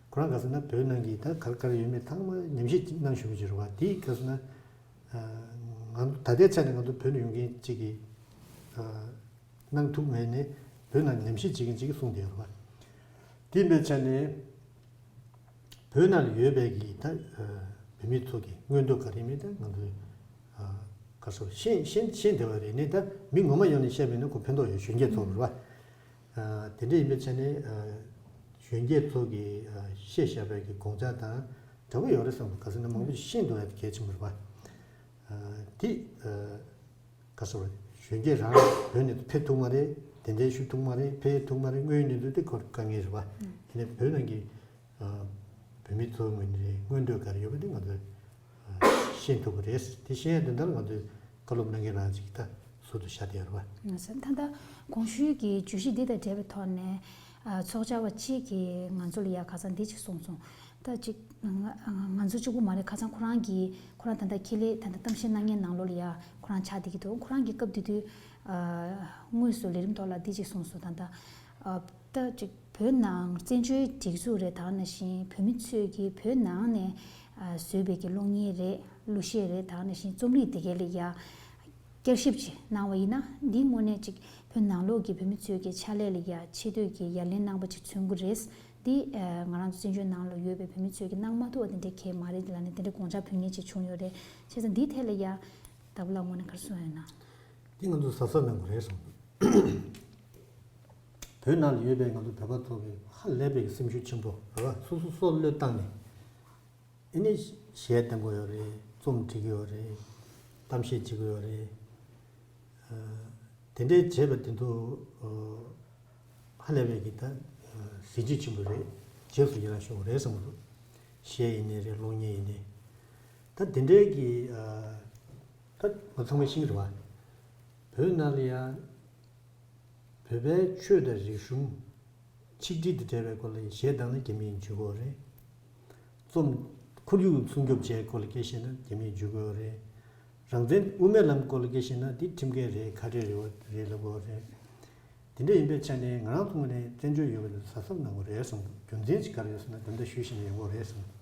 ཁོ་རང་ག་ཟེར་ན་བོད་ནང་གི་ད་ག་རེ་ག་རེ་ཡོད་མེད་ཚང་མ་ཉམས་ཞིབ་ཅིག་གནང་ཞུ་གི་ཅིག་རེད་བ། དེ་ག་ཟེར་ན་ཨ། ང་ད་ལྟའི་ཆ་ནས་ང་ཚོ་བོད་ནས་ཡོང་མཁན་གཅིག་གིས་ཨ། གནང་ཐུབ་མེད་ནས་བོད་ནང་ཉམས་ཞིབ་བྱེད་མཁན་གཅིག་གིས་གསུངས་བསྡད་ཡོད་རེད་བ། དེ་ཡིན་པའི་ཆ་ནས། བོད་ནང་ལ་ཡོད་པའི་གི་ད་བོད་མི་ཚོ་གི་མངོན་འདོད་ག་རེ་མེད་ད་ང་ཚོས་ག་རེ་ཟེར་ཤེས་ཤེས་ཤེས་བདེ་བ་རེད་ནི། ད་མི་ངོ་མ་ཡོང་ནས་བཤད་པ་ཡིན་ན་ཁོ་ཕན་ཐོགས་ཡོད། གཞོན་སྐྱེས་ཚོ་རེད་བ། དེ་འདྲ་ཡིན་པའི་ཆ་ནས་གཞོན་སྐྱེས་ཚོ་གི་བཤད་བཞག་པའི་གི་དགོངས་འཆར་དང་འདྲ་པོ་ཡོད་རེད་བསམ། ག་ཟེར་ན་མང་པོ་ཤེས་འདུག་ཡ་གལ་ཆེན་པོ་རེད་བ། དེ། ག་ཟེར་བ་རེད། གཞོན་སྐྱེས་རང་བོད་ནས་ཕེབས་ཐུབ་མ་རེད། གདན་འདྲེན་ཞུ་ཐུབ་མ་རེད། ཕེབས་ཐུབ་མ་རེད། དངོས་ཡོད་གནས་ཚུལ་དེ་ཁོ་དཀའ་ངལ་རེད་བ། དེ་ནས་བོད་ནང་གི་བོད་མི་ཚོའི་ངོས་ནས་མངོན་འདོད་ག་རེ་ཡོད་པ་དེ་ང་ཚོས་ཤེས་ཐུབ་ཀྱི་རེད། དེ་ཤེས་ཡ་དོན་དག་ང་ཚོས་བཀའ་སློབ་གནང་མཁན་རང་ཅིག་ད་ཟུར་དུ་བཞག་བསྡད་ཡོད་རེད་བ། ད་ལྟ་གོང་ཞུས་ཀྱི་བརྗོད་གཞི་འདི་དང་འབྲེལ་བའི་ཐོག་ནས་ཚོགས་བཅར་བ་གཅིག་གིས་ང་ཚོ་ལ་ཡ་ཁ་སང་འདི་ཅིག་གསུངས་སོང་། ད་ཅིག་ང་ང་ཚོ་གཅིག་པུ་མ་རེད། ཁ་སང་ཁོ་རང་གིས་ཁོ་རང་ད་ལྟ་ཁེ་ལས་ད་ལྟ་གཏམ་བཤད་གནང་མཁན་ནང་ལོགས་ལ་ཡ་ཁོ་རང་ཆགས་བསྡད་ཀྱི་འདུག་ཁོ་རང་གིས་སྐབས་དེ་དུས་དངོས་སུ་ལས་རིམ་ཐོག་ལ་འདི་ཅིག་གསུངས་སོང་། ད་ལྟ་ད་ཅིག་ བོད་ནང་བཙན་བྱོལ་སྒྲིག་འཛུགས་རེད། ད་ག་ནང་བཞིན་བོད་མི་ཚོས་ཀྱི་བོད་ནང་ནས་ཨ་བཟོས་པའི་གི་གློག་བརྙན་རེད། གླུ་གཞས་རེད། ད་ག་ནང་བཞིན་རྩོམ་རིག་དེ་གའི་ལ་ཡ་བསྐྱར་ཞིབ་ཅིག་གནང་བ་ཡིན་ན། འདིའི་དངོས་གནས་ཅིག་བོད་ནང་ལོགས་ཀྱི་བོད་མི་ཚོས་ཀྱི་ཕྱག་ལས་ལ་ཡ་ཆེ་བསྟོད་ཀྱི་ཡ་ལན་གནང་པ་ཅིག་མཚོན་གྱི་རེད། འདི་ཨ་ང་རང་ཚོ་བཙན་བྱོལ་ནང་ལ་ཡོད་པའི་བོད་མི་ཚོས་ཀྱི་གནང་མ་ཐུབ་པ་དེ་འདྲའི་གང་ཡང་མ་རེད། འདི་ལ་ནི་དེ་འདྲའི་དགོངས་འཆར་ཕུལ་མཁན་ཅིག་བྱུང་ཡོད་རེད། བྱས་ཙང་འདིའི་ཐད་ལ་ཡ་ལྟ་བུ་ལ་དངོས་གནས་ག་རེ་གསུངས་ཡོད་ན། འདི་ང་ཚོ་གཟབ་གཟབ་གནང་དགོས་རེད་བསམ་འདུག་བོད་ནང་ལ་ཡོད་པའི་ང་ཚོ་བོད་པ་ཚོ་གི་ཧ་ལས་པའི་སེམས་ཤུགས་ཆེན་པོ་རེད་བ། སོ་སོ་སྲོག་བློས་བཏང་ནས། ཨ་ནི་གཞས་བཏང་གི་ཡོད་རེད། རྩོམ་འབྲི་གི་ཡོད་རེད། གཏམ་བཤད་བྱེད་ཀྱི་ཡོད་རེད། ཨ། དེ་འདྲའི་བྱས་པ་དེ་ཚོ་ཨ་ཧ་ལས་པའི་གི་ད་ཨ་གཟི་བརྗིད་ཆེན་པོ་རེད། རྗེས་སུ་ཡི་རང་ཞུ་དགོས་རེད་བསམ་གྱི་འདུག་གཞས་ཡིན་ནའི་རེད། གློག་བརྙན་ཡིན་ནའི། ད་དེ་འདྲའི་གི་ཨ་ད་ང་ཚང་མ་ཤེས་ཀྱི་རེད་བ། བོད་ནང་ལ་ཡ་བོད་པའི་ཆོས་དང་རིག་གཞུང་ཆིག་སྒྲིལ་དང་བྲལ་བའི་སྐོར་ལ་གཞས་བཏང་ན་རྒྱ་མིས་འཇུ་གི་ཡོད་རེད། རྩོམ་ཁོར་ཡུག་སྲུང་སྐྱོབ་བྱེད་སྐོར་ལ་སྐད་བཤད་ན་རྒྱ་མིས་འཇུ་གི་ཡོད་རེད། རང་བཙན་དབུ་མའི་ལམ་སྐོར་ལ་སྐད་བཤད་ན་འདི་ཁྲིམས་འགལ་རེད། ཁ་བྲལ་རེད་བ་རེད་ལབ་ཀྱི་ཡོད་རེད། དེ་འདྲ་ཡིན་པའི་ཆ་ནས་ང་རང་ཚོ་ངོས་ནས་བཙན་བྱོལ་ཡོད་པ་དེ་གཟབ་གཟབ་གནང་དགོས་རེད་བསམ་འདུག་རྒྱུ་མཚན་ཅིག་ག་རེ་ཡོད་ཟེར་ན་དེ་འདྲ་ཞུས་བཞིན་ཡོང་གི་རེད་བསམ་འདུག་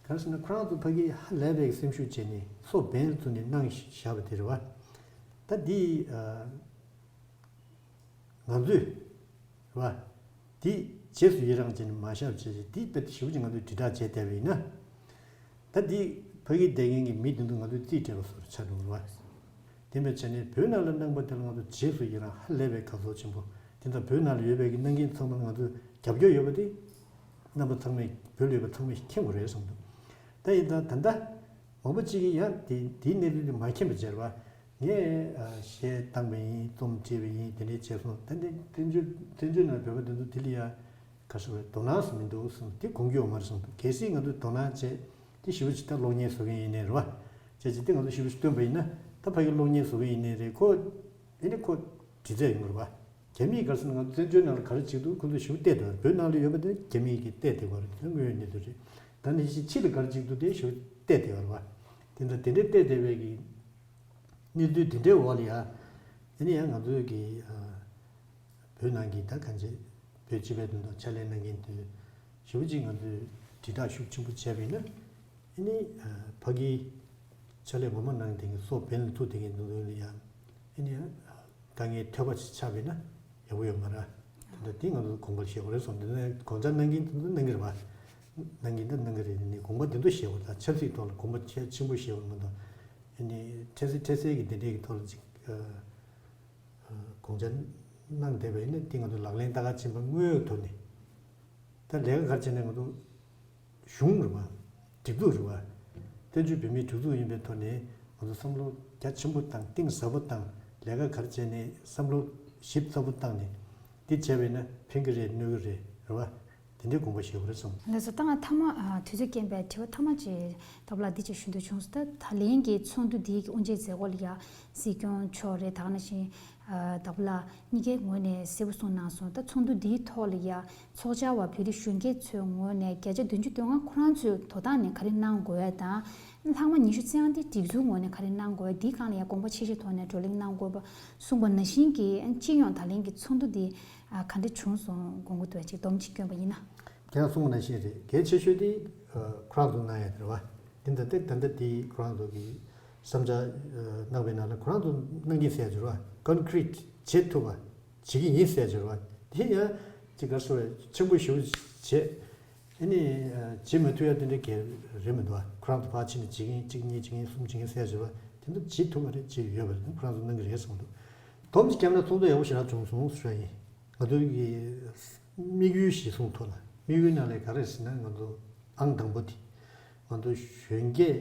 གང་ཟེར་ན་ཁོ་རང་ཚོ་ཕ་གི་ཧ་ལས་པའི་སེམས་ཤུགས་བྱས་ནས་སྲོག་འབེན་ལ་བཙུགས་ནས་གནང་བཞག་པ་དེ་རེད་བ། ད་འདི་ཨ། ང་ཚོས་རེད་བ། འདི་རྗེས་སུ་ཡི་རང་བྱས་ནས་མ་བཞག་བྱས་བྱས་འདི་དཔེ་ཞེ་པོ་ཅིག་ང་ཚོས་དྲིལ་བསྒྲགས་བྱས་བསྡད་པ་ཡིན་ན། ད་འདི་ཕ་གིར་བསྡད་མཁན་གྱི་མི་དེ་ཚོ་ང་ཚོས་རྩིས་སྤྲད་པ་བཟོ་འདྲ་ཆགས་འགྲོ་གི་རེད་བ། དེ་འདྲ་བྱས་ནས་བོད་ནང་ལ་གནང་པ་དེ་ལ་ང་ཚོ་རྗེས་སུ་ཡི་རང་ཧ་ལས་པའི་དགའ་ཚོར་ཆེན་པོ། དེ་ཚོ་བོད་ནང་ལ་ཡོད་པའི་གི་གནང་མཁན་ཚང་མ་ལ་ང་ཚོས་རྒྱབ་སྐྱོར་ཡོད་པ་དེ། རྣམ་པ་ཚང་མས་བོད་ལ་ཡོད་པ་ཚང་མས་མཁྱེན་དགོས་རེད་བསམ་འདུག་ད་ཡིན་ད་ད་ལྟ་མང་པོ་ཅིག་གིས་ཡང་དེ་དེའི་གནས་ཚུལ་དེ་མ་མཁྱེན་པ་བྱས་རེད་བ། ངས་ཨ་གཞས་བཏང་པ་ཡིན། རྩོམ་བྲིས་པ་ཡིན། དེ་འདྲའི་བྱས་སོང་། ད་འདི་བཙན་བྱོལ་བཙན་བྱོལ་ནང་བོད་པ་དེ་ཚོ་དེ་ལ་ཡ་ག་རེ་ཟེར་དགོས་རེད། དོ་སྣང་སུ་མི་འདུག་གསུངས། དེ་དགོངས་ཀྱི་ཡོད་མ་རེད་གསུངས་འདུག་གལ་སྲིད་ང་ཚོས་དོ་སྣང་བྱས་དེ་ཞེ་པོ་ཅིག་ད་གློག་བརྙན་བཟོ་མཁན་ཡིན་ནའི་རེད་བ། བྱས་ཙང་དེ་ང་ཚོ་ཞེ་པོ་ཅིག་སྟོན་པ་ཡིན་ན་ད་ཕ་གི་གློག་བརྙན་བཟོ་མཁན་ཡིན་ནའི་རེད། ཁོ་ཨེ་ནི་ཁོ་འདྲི་རྩད་ཡོང་གི་རེད་བ། རྒྱ་མིས་ག་རེ་ཟེར་ན་ང་ཚོ་བཙན་བྱོལ་ནང་ལ་ག་རེ་བྱེད་འདུག་ཁོ་ཚོས་ཞེ་པོ་བལྟས་འདུག་བོད་ནང་ལ་ཡོད་པ་དེ་རྒྱ་མིས་ཀྱིས་བལྟས་བསྡད་ཀྱི་ཡོད་རེད། དེ་དངོས་ཡོད་གནས་ཚུལ་རེད། ད་ནང་བཞིན་ཕྱི་ལ་ག་རེ་བྱེད་འདུག་དེ་ཞེ་པོ་བལྟས་བསྡད་ཀྱི་ཡོད་རེད་བ། དེ་འདྲ་དེ་འདྲའི་བལྟས་བསྡད་པའི་གི་གནས་ཚུལ་དེ་འདྲའི་འོག་ལ་ཡ། ཨ་ནི་ཡང་ང་ཚོའི་གི་ཨ་བོད་ནང་གི་ད་གང་བྱེད། བོད་སྤྱི་པའི་དོན་དུ་ཕྱག་ལས་གནང་མཁན་དེ་ཞེ་པོ་ཅིག་ང་ཚོས་དྲིལ་བསྒྲགས་ཤུགས་ཆེན་པོ་བྱས་པ་ཡིན་ན། ཨ་ནི་ཨ་ཕ་གིའི་ཕྱག་ལས་ངོ་མ་གནང་མཁན་གྱི་སྲོག་འབེན་ལ་བཙུགས་བསྡད་མཁན་དེ་ཚོ་ལ་ཡང་ཨ་ནི་ཨ་དཀའ་ངལ་ཐོལ་པ་ཞིག་ཆགས་པ་ཡིན་ན་ཡག་པོ་ཡོད་མ་རེད། དེ་འདྲ་དེ་ང་ཚོས་དགོངས་པ་བཞེས་དགོས་རེད་བསམ། དེ་ནས་དགོངས་འཆར་གནང་མཁན་དེ་ཚོ་གནང་གི་རེད་བ། གནང་གི་འདུག་གནང་གི་རེད། ནི་དགོངས་པ་དེ་ཚོ་བཞེས་དགོས་རེད། ད་ཆབ་སྲིད་ཐོག་ལ་དགོངས་པ་ཆེ་ཆེན་པོ་བཞེས་དགོས་མ་གཏོགས། ཨ་ནི་འཕྲལ་སེལ་འཕྲལ་སེལ་གྱི་དེ་འདྲའི་གི་ཐོག་ལ་ཅིག་ཨ། དགོངས་འཆར་གནང་བསྡད་པ་ཡིན་ན་དེ་ང་ཚོ་ལག་ལེན་བསྟར་ག་ཕྱིན་པ་དངོས་ཐོག་ནས་ད་ལས་ཀ་ག་རེ་བྱས་ནས་ང་ཚོ་གཞུང་རེད་བ། སྒྲིག་འཛུགས་རེད་བ། བཙན་བྱོལ་བོད་མིའི་སྒྲིག་འཛུགས་ཡིན་པའི་ཐོག་ནས་ང་ཚོ་བསམ་བློ་རྒྱ་ཆེན་པོ་བཏང་། གཏིང་ཟབ་པོ་བཏང་། ལས་ཀ་ག་རེ་བྱས་ནས་བསམ་བློ་ཞིབ་ཚགས་པོ་བཏང་ནས་འདི་བྱས་པ་ཡིན་ན་ཕན་གྱི་རེད། གནོད་ཀྱི་རེད། རེད་བ། དེ་འདྲའི་དགོངས་པ་བཞེས་དགོས་རེད་བསམ། ལགས་སོ། ད་ང་མཐའ་མ་ཨ་དུས་ཚོད་རྐྱེན་པས་དྲི་བ་མཐའ་མ་ཅིག་ལྟ་བུ་ལ་འདི་ཅིག་ཞུ་འདོད་བྱུང་སོང་། ད་ད་ལན་གྱི་ཚོགས་འདུ་འདིའི་གི་དབུ་འབྱེད་མཛད་སྒོ་ལ་ཡ་སྲིད་སྐྱོང་མཆོག་རེད། ད་ག་ནང་བཞིན་ཨ་ལྟ་བུ་ལ་གཉིས་ཀའི་ངོས་ནས་གསལ་པོ་གསུངས་གནང་སོང་། ད་ཚོགས་འདུ་འདིའི་ཐོག་ལ་ཡ་ཚོགས་བཅར་བ་བོད་རིགས་གཞོན་སྐྱེས་ཚོའི་ངོས་ནས་བརྒྱ་ཆ་བདུན་ཅུ་དོན་ལྔ་ཁོ་རང་ཚོའི་དོ་བདག་ནས་ག་རེ་གནང་དགོས་ཡ་དང་། ལྷག་མ་ཉི་ཤུ་རྩ་ལྔ་དེ་སྒྲིག་འཛུགས་ངོས་ནས་ག་རེ་གནང་དགོས། འདིའི་སྒང་ལ་ཡང་དགོངས་པ་ཆེ་ཆེ་ཐོག་ནས་བགྲོ་གླེང་གནང་དགོས་པ་གསུངས་པ་ནང་བཞིན་གྱི་སྤྱི་ཡོངས་ད་ལན་གྱི་ཚོགས་འདུ་འདི་ག་འདྲ་བྱུང་སོང་དགོངས་ཀྱི་འདུག་ཅིག་སྡོམ་ཅིག་བསྐྱོན་པ་ཡིན་ན། དེ་ཡང་གསུངས་པ་ནང་བཞིན་རེད། གལ་ཆེ་ཤོས་དེ་ཁོ་རང་ཚོ་གནང་ཡ་དེ་རེད་བ། དེ་ད་ལྟ་ད་ལྟ་དེ་ཁོ་རང་ཚོ་གི་བསམ་འཆར་གནང་བའི་ནང་ལ་ཁོ་རང་ཚོ་གནང་གི་ཟེར་ཡ་དེ་རེད་བ། ཀོན་ཀྲིཊ་བྱེད་ཐུབ་པ་བྱེད་ཀྱི་ཡིན་ཟེར་ཡ་དེ་རེད་བ། དེ་ཡང་ཅིག་ག་རེ་ཟེར་བ། ཆེན་པོ་ཞེ་པོ་བྱེད། ཨ་ནི་བྱེད་མ་ཐུབ་ཡ་དེ་འདྲའི་གལ་རེད་མི་འདུག་བ། ཁོ་རང་ཚོ་ཕར་ཕྱིན་ནས་བྱེད་ཀྱི་ཡིན། གཅིག་གཉིས་བྱེད་ཀྱི་ཡིན། གསུམ་བྱེད་ཀྱི་ཡིན་ཟེར་བ་དེ་ཚོ་བྱེད་ཐུབ་པ་རེད། བྱེད་ཡོད་པ་རེད། ཁོ་རང་ཚོ་གནང་གི་རེད་བསམ་འདུག་སྡོམ་ཅིག་བརྒྱབ་ན་ཚོགས་འདུ་ཡག་པོ་ཞེ་དྲག་བྱུང་སོང་ཟེར་བ་ཡིན། ང་ཚོའི་གི་དམིགས་ཡུལ་གཞིར་བཟུང་ཐོག་ལ། དམིགས་ཡུལ་ནང་ལ་ག་རེ་ཟེར་ན་ང་ཚོ་ཨང་དང་པོ་དེ་ང་ཚོ་གཞོན་སྐྱེས་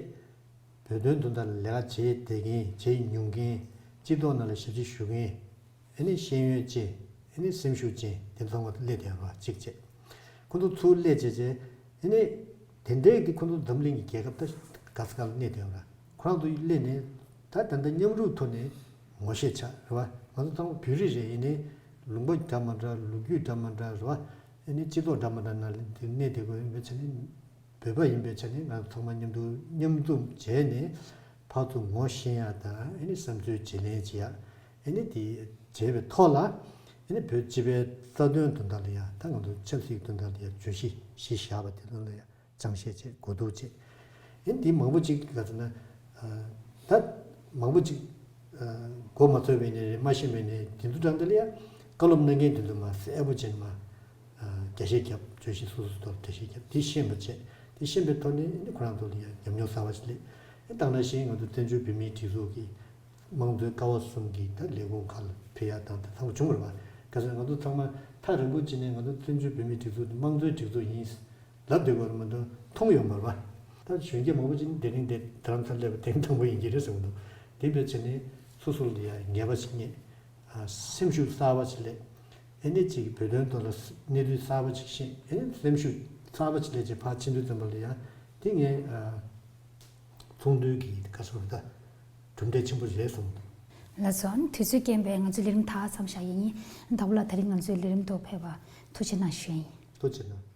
བོད་དོན་དོན་དག་ལ་ལས་ཀ་བྱེད་བསྡད་མཁན། བྱེད་མྱོང་མཁན། སྤྱི་ཚོགས་ནང་ལ་ཞབས་ཕྱི་ཞུ་མཁན། ཨ་ནི་ཤེས་ཡོན་ཅན། ཨ་ནི་སེམས་ཤུགས་ཅན། དེ་ཚང་མ་སླེབས་བསྡད་ཡོད་རེད་བ། གཅིག་བྱས། ཁོ་ཚོ་ཚུར་སླེབས་བྱས་བྱས། ཨ་ནི་དེ་འདྲའི་གི་ཁོ་ཚོ་འཛམ་གླིང་གི་རྒྱལ་ཁབ་ད་ག་ས་ག་ལ་གནས་བསྡད་ཡོད་རེད། ཁོ་རང་ཚོ་སླེབས་ནས་ད་ད་ལྟ་མཉམ་རུབ་ཐོག་ནས་ངོ་ཤེས་ཆགས་རེད་བ། ང་ཚོ་ཚང་མ་བོད་རིགས་རེད། ཡིན་ནའི་ལུང་པ་འདྲ་མི་འདྲ། ལོ་རྒྱུས་འདྲ་མི་འདྲ་རེད་བ། ཨ་ནི་སྤྱི་ཚོགས་འདྲ་མི་འདྲ་ནང་ལ་གནས་བསྡད་དགོས་ཡིན་པའི་ཆ་ནས། བོད་པ་ཡིན་པའི་ཆ་ནས་ང་ཚོ་ཚང་མ་མཉམ་དུ་མཉམ་འཛོམས་བྱས་ནས་ཕར་ཚུར་ངོ་ཤེས་ཡ་དང་། ཨ་ནི་བསམ་ཚུལ་བརྗེ་ལེན་བྱེད་ཡ། ཨ་ནི་དེ་བྱས་པའི་ཐོག་ལ་ ཨ་ནི་བོད་སྤྱི་པའི་རྩ་དོན་དོན་དག་ལ་ཡང་ད་ང་ཚོ་ཆབ་སྲིད་དོན་དག་ལ་ཡང་བརྗོད་གཞི་གཞི་བཞག་པ་དེ་ཚོ་ལ་ཡང་སྦྱང་བཤད་བྱས་གོ་བསྡུར་བྱས། ཨ་ནི་དེ་མང་པོ་ཅིག་ག་ཚོད་ན་ད་མང་པོ་ཅིག་གོ་མ་ཚོད་པའི་ནས་རེད། མ་ཤེས་པའི་ནས་དེ་ཚོ་དྲན་དེ་ལ་ཡང་བཀའ་སློབ་གནང་མཁན་དེ་ཚོ་མ་གསལ་པོ་བྱས་ནས་མ་རྒྱ་བཤད་རྒྱབ། བརྗོད་གཞི་སོ་སོ་ཐོག་འགྲེལ་བཤད་རྒྱབ། དེ་ཤེས་པ་བྱས། དེ་ཤེས་པའི་ཐོག་ནས་ཨ་ནི་ཁོ་རང་ཚོ་ལ་ཡང་ཉམས་མྱོང་གསར་པ་ཞིག་སླེབས། ཨ་ནི་ད་ནང་བཞིན་ང་ཚོ་བཙན་བྱོལ་བོད་མིའི་སྒྲིག་འཛུགས་ཀྱི་དམངས་གཙོའི་ཀ་བ་གསུམ་གྱི་ད་ལས་ཁུངས་ཁག་ལ་ཕེབས་ཡག་དང་དེ་ཚང་མ་བྱུང་བ་རེད་པ། ག་ཟེར་ང་ཚོ་ཚང་མ་ཐག་རིང་པོ་ཅིག་ནས་ང་ཚོ་བཙན་བྱོལ་བོད་མིའི་སྒྲིག་འཛུགས་དེ་དམངས་གཙོའི་སྒྲིག་འཛུགས་ཡིན་ལབ་བསྡད་པ་རེད་མ་གཏོགས་མཐོང་ཡོད་མ་རེད་པ། ད་གཞོན་སྐྱེས་མང་པོ་ཅིག་ནི་དེ་རིང་འདིར་རྡ་རམ་ས་ལ་སླེབས་པ་དེ་རིང་དང་པོ་ཡིན་གྱི་རེད་བསམ་གྱི་འདུག་དེ་འདྲ་བྱས་ནས་སོ་སོ་ལ་ཡང་ངེས་པ་ཞིག་རྙེད། ཨ། སེམས་ཤུགས་གསར་པ་ཞིག་སླེབས། ཨ་ནི་ཅིག་བོད་དོན་ཐོག་ལ་གནས་ཚུལ་གསར་པ་ཅིག་ཤེས། ཨ་ནི་སེམས་ཤུགས་གསར་པ་ཅིག་སླེབས་བྱས་ཕར་ཕྱིན་དུས་ཙམ་པ་ལ་ཡང་དེ་ངས་ཨ། ཚོགས་འདུའི་གི་ག་ཚོད་རེད་ད། གྲུབ་འབྲས་ཆེན་པོ་རེད་བསམ་གྱི་འདུག་ལགས་སོ། ཨ་ནི་དུས་ཚོད་རྐྱེན་པས་ང་ཚོའི་ལས་རིམ་ད་མཚམས་བཞག་ཡིན། ཟླ་བ་ལགས་དེ་རིང་ང་ཚོའི་ལས་རིམ་དུ་ཕེབས་པ་ཐུགས་རྗེ་གནང་ཞུ་ཡིན། ཐུགས་རྗེ་གནང་།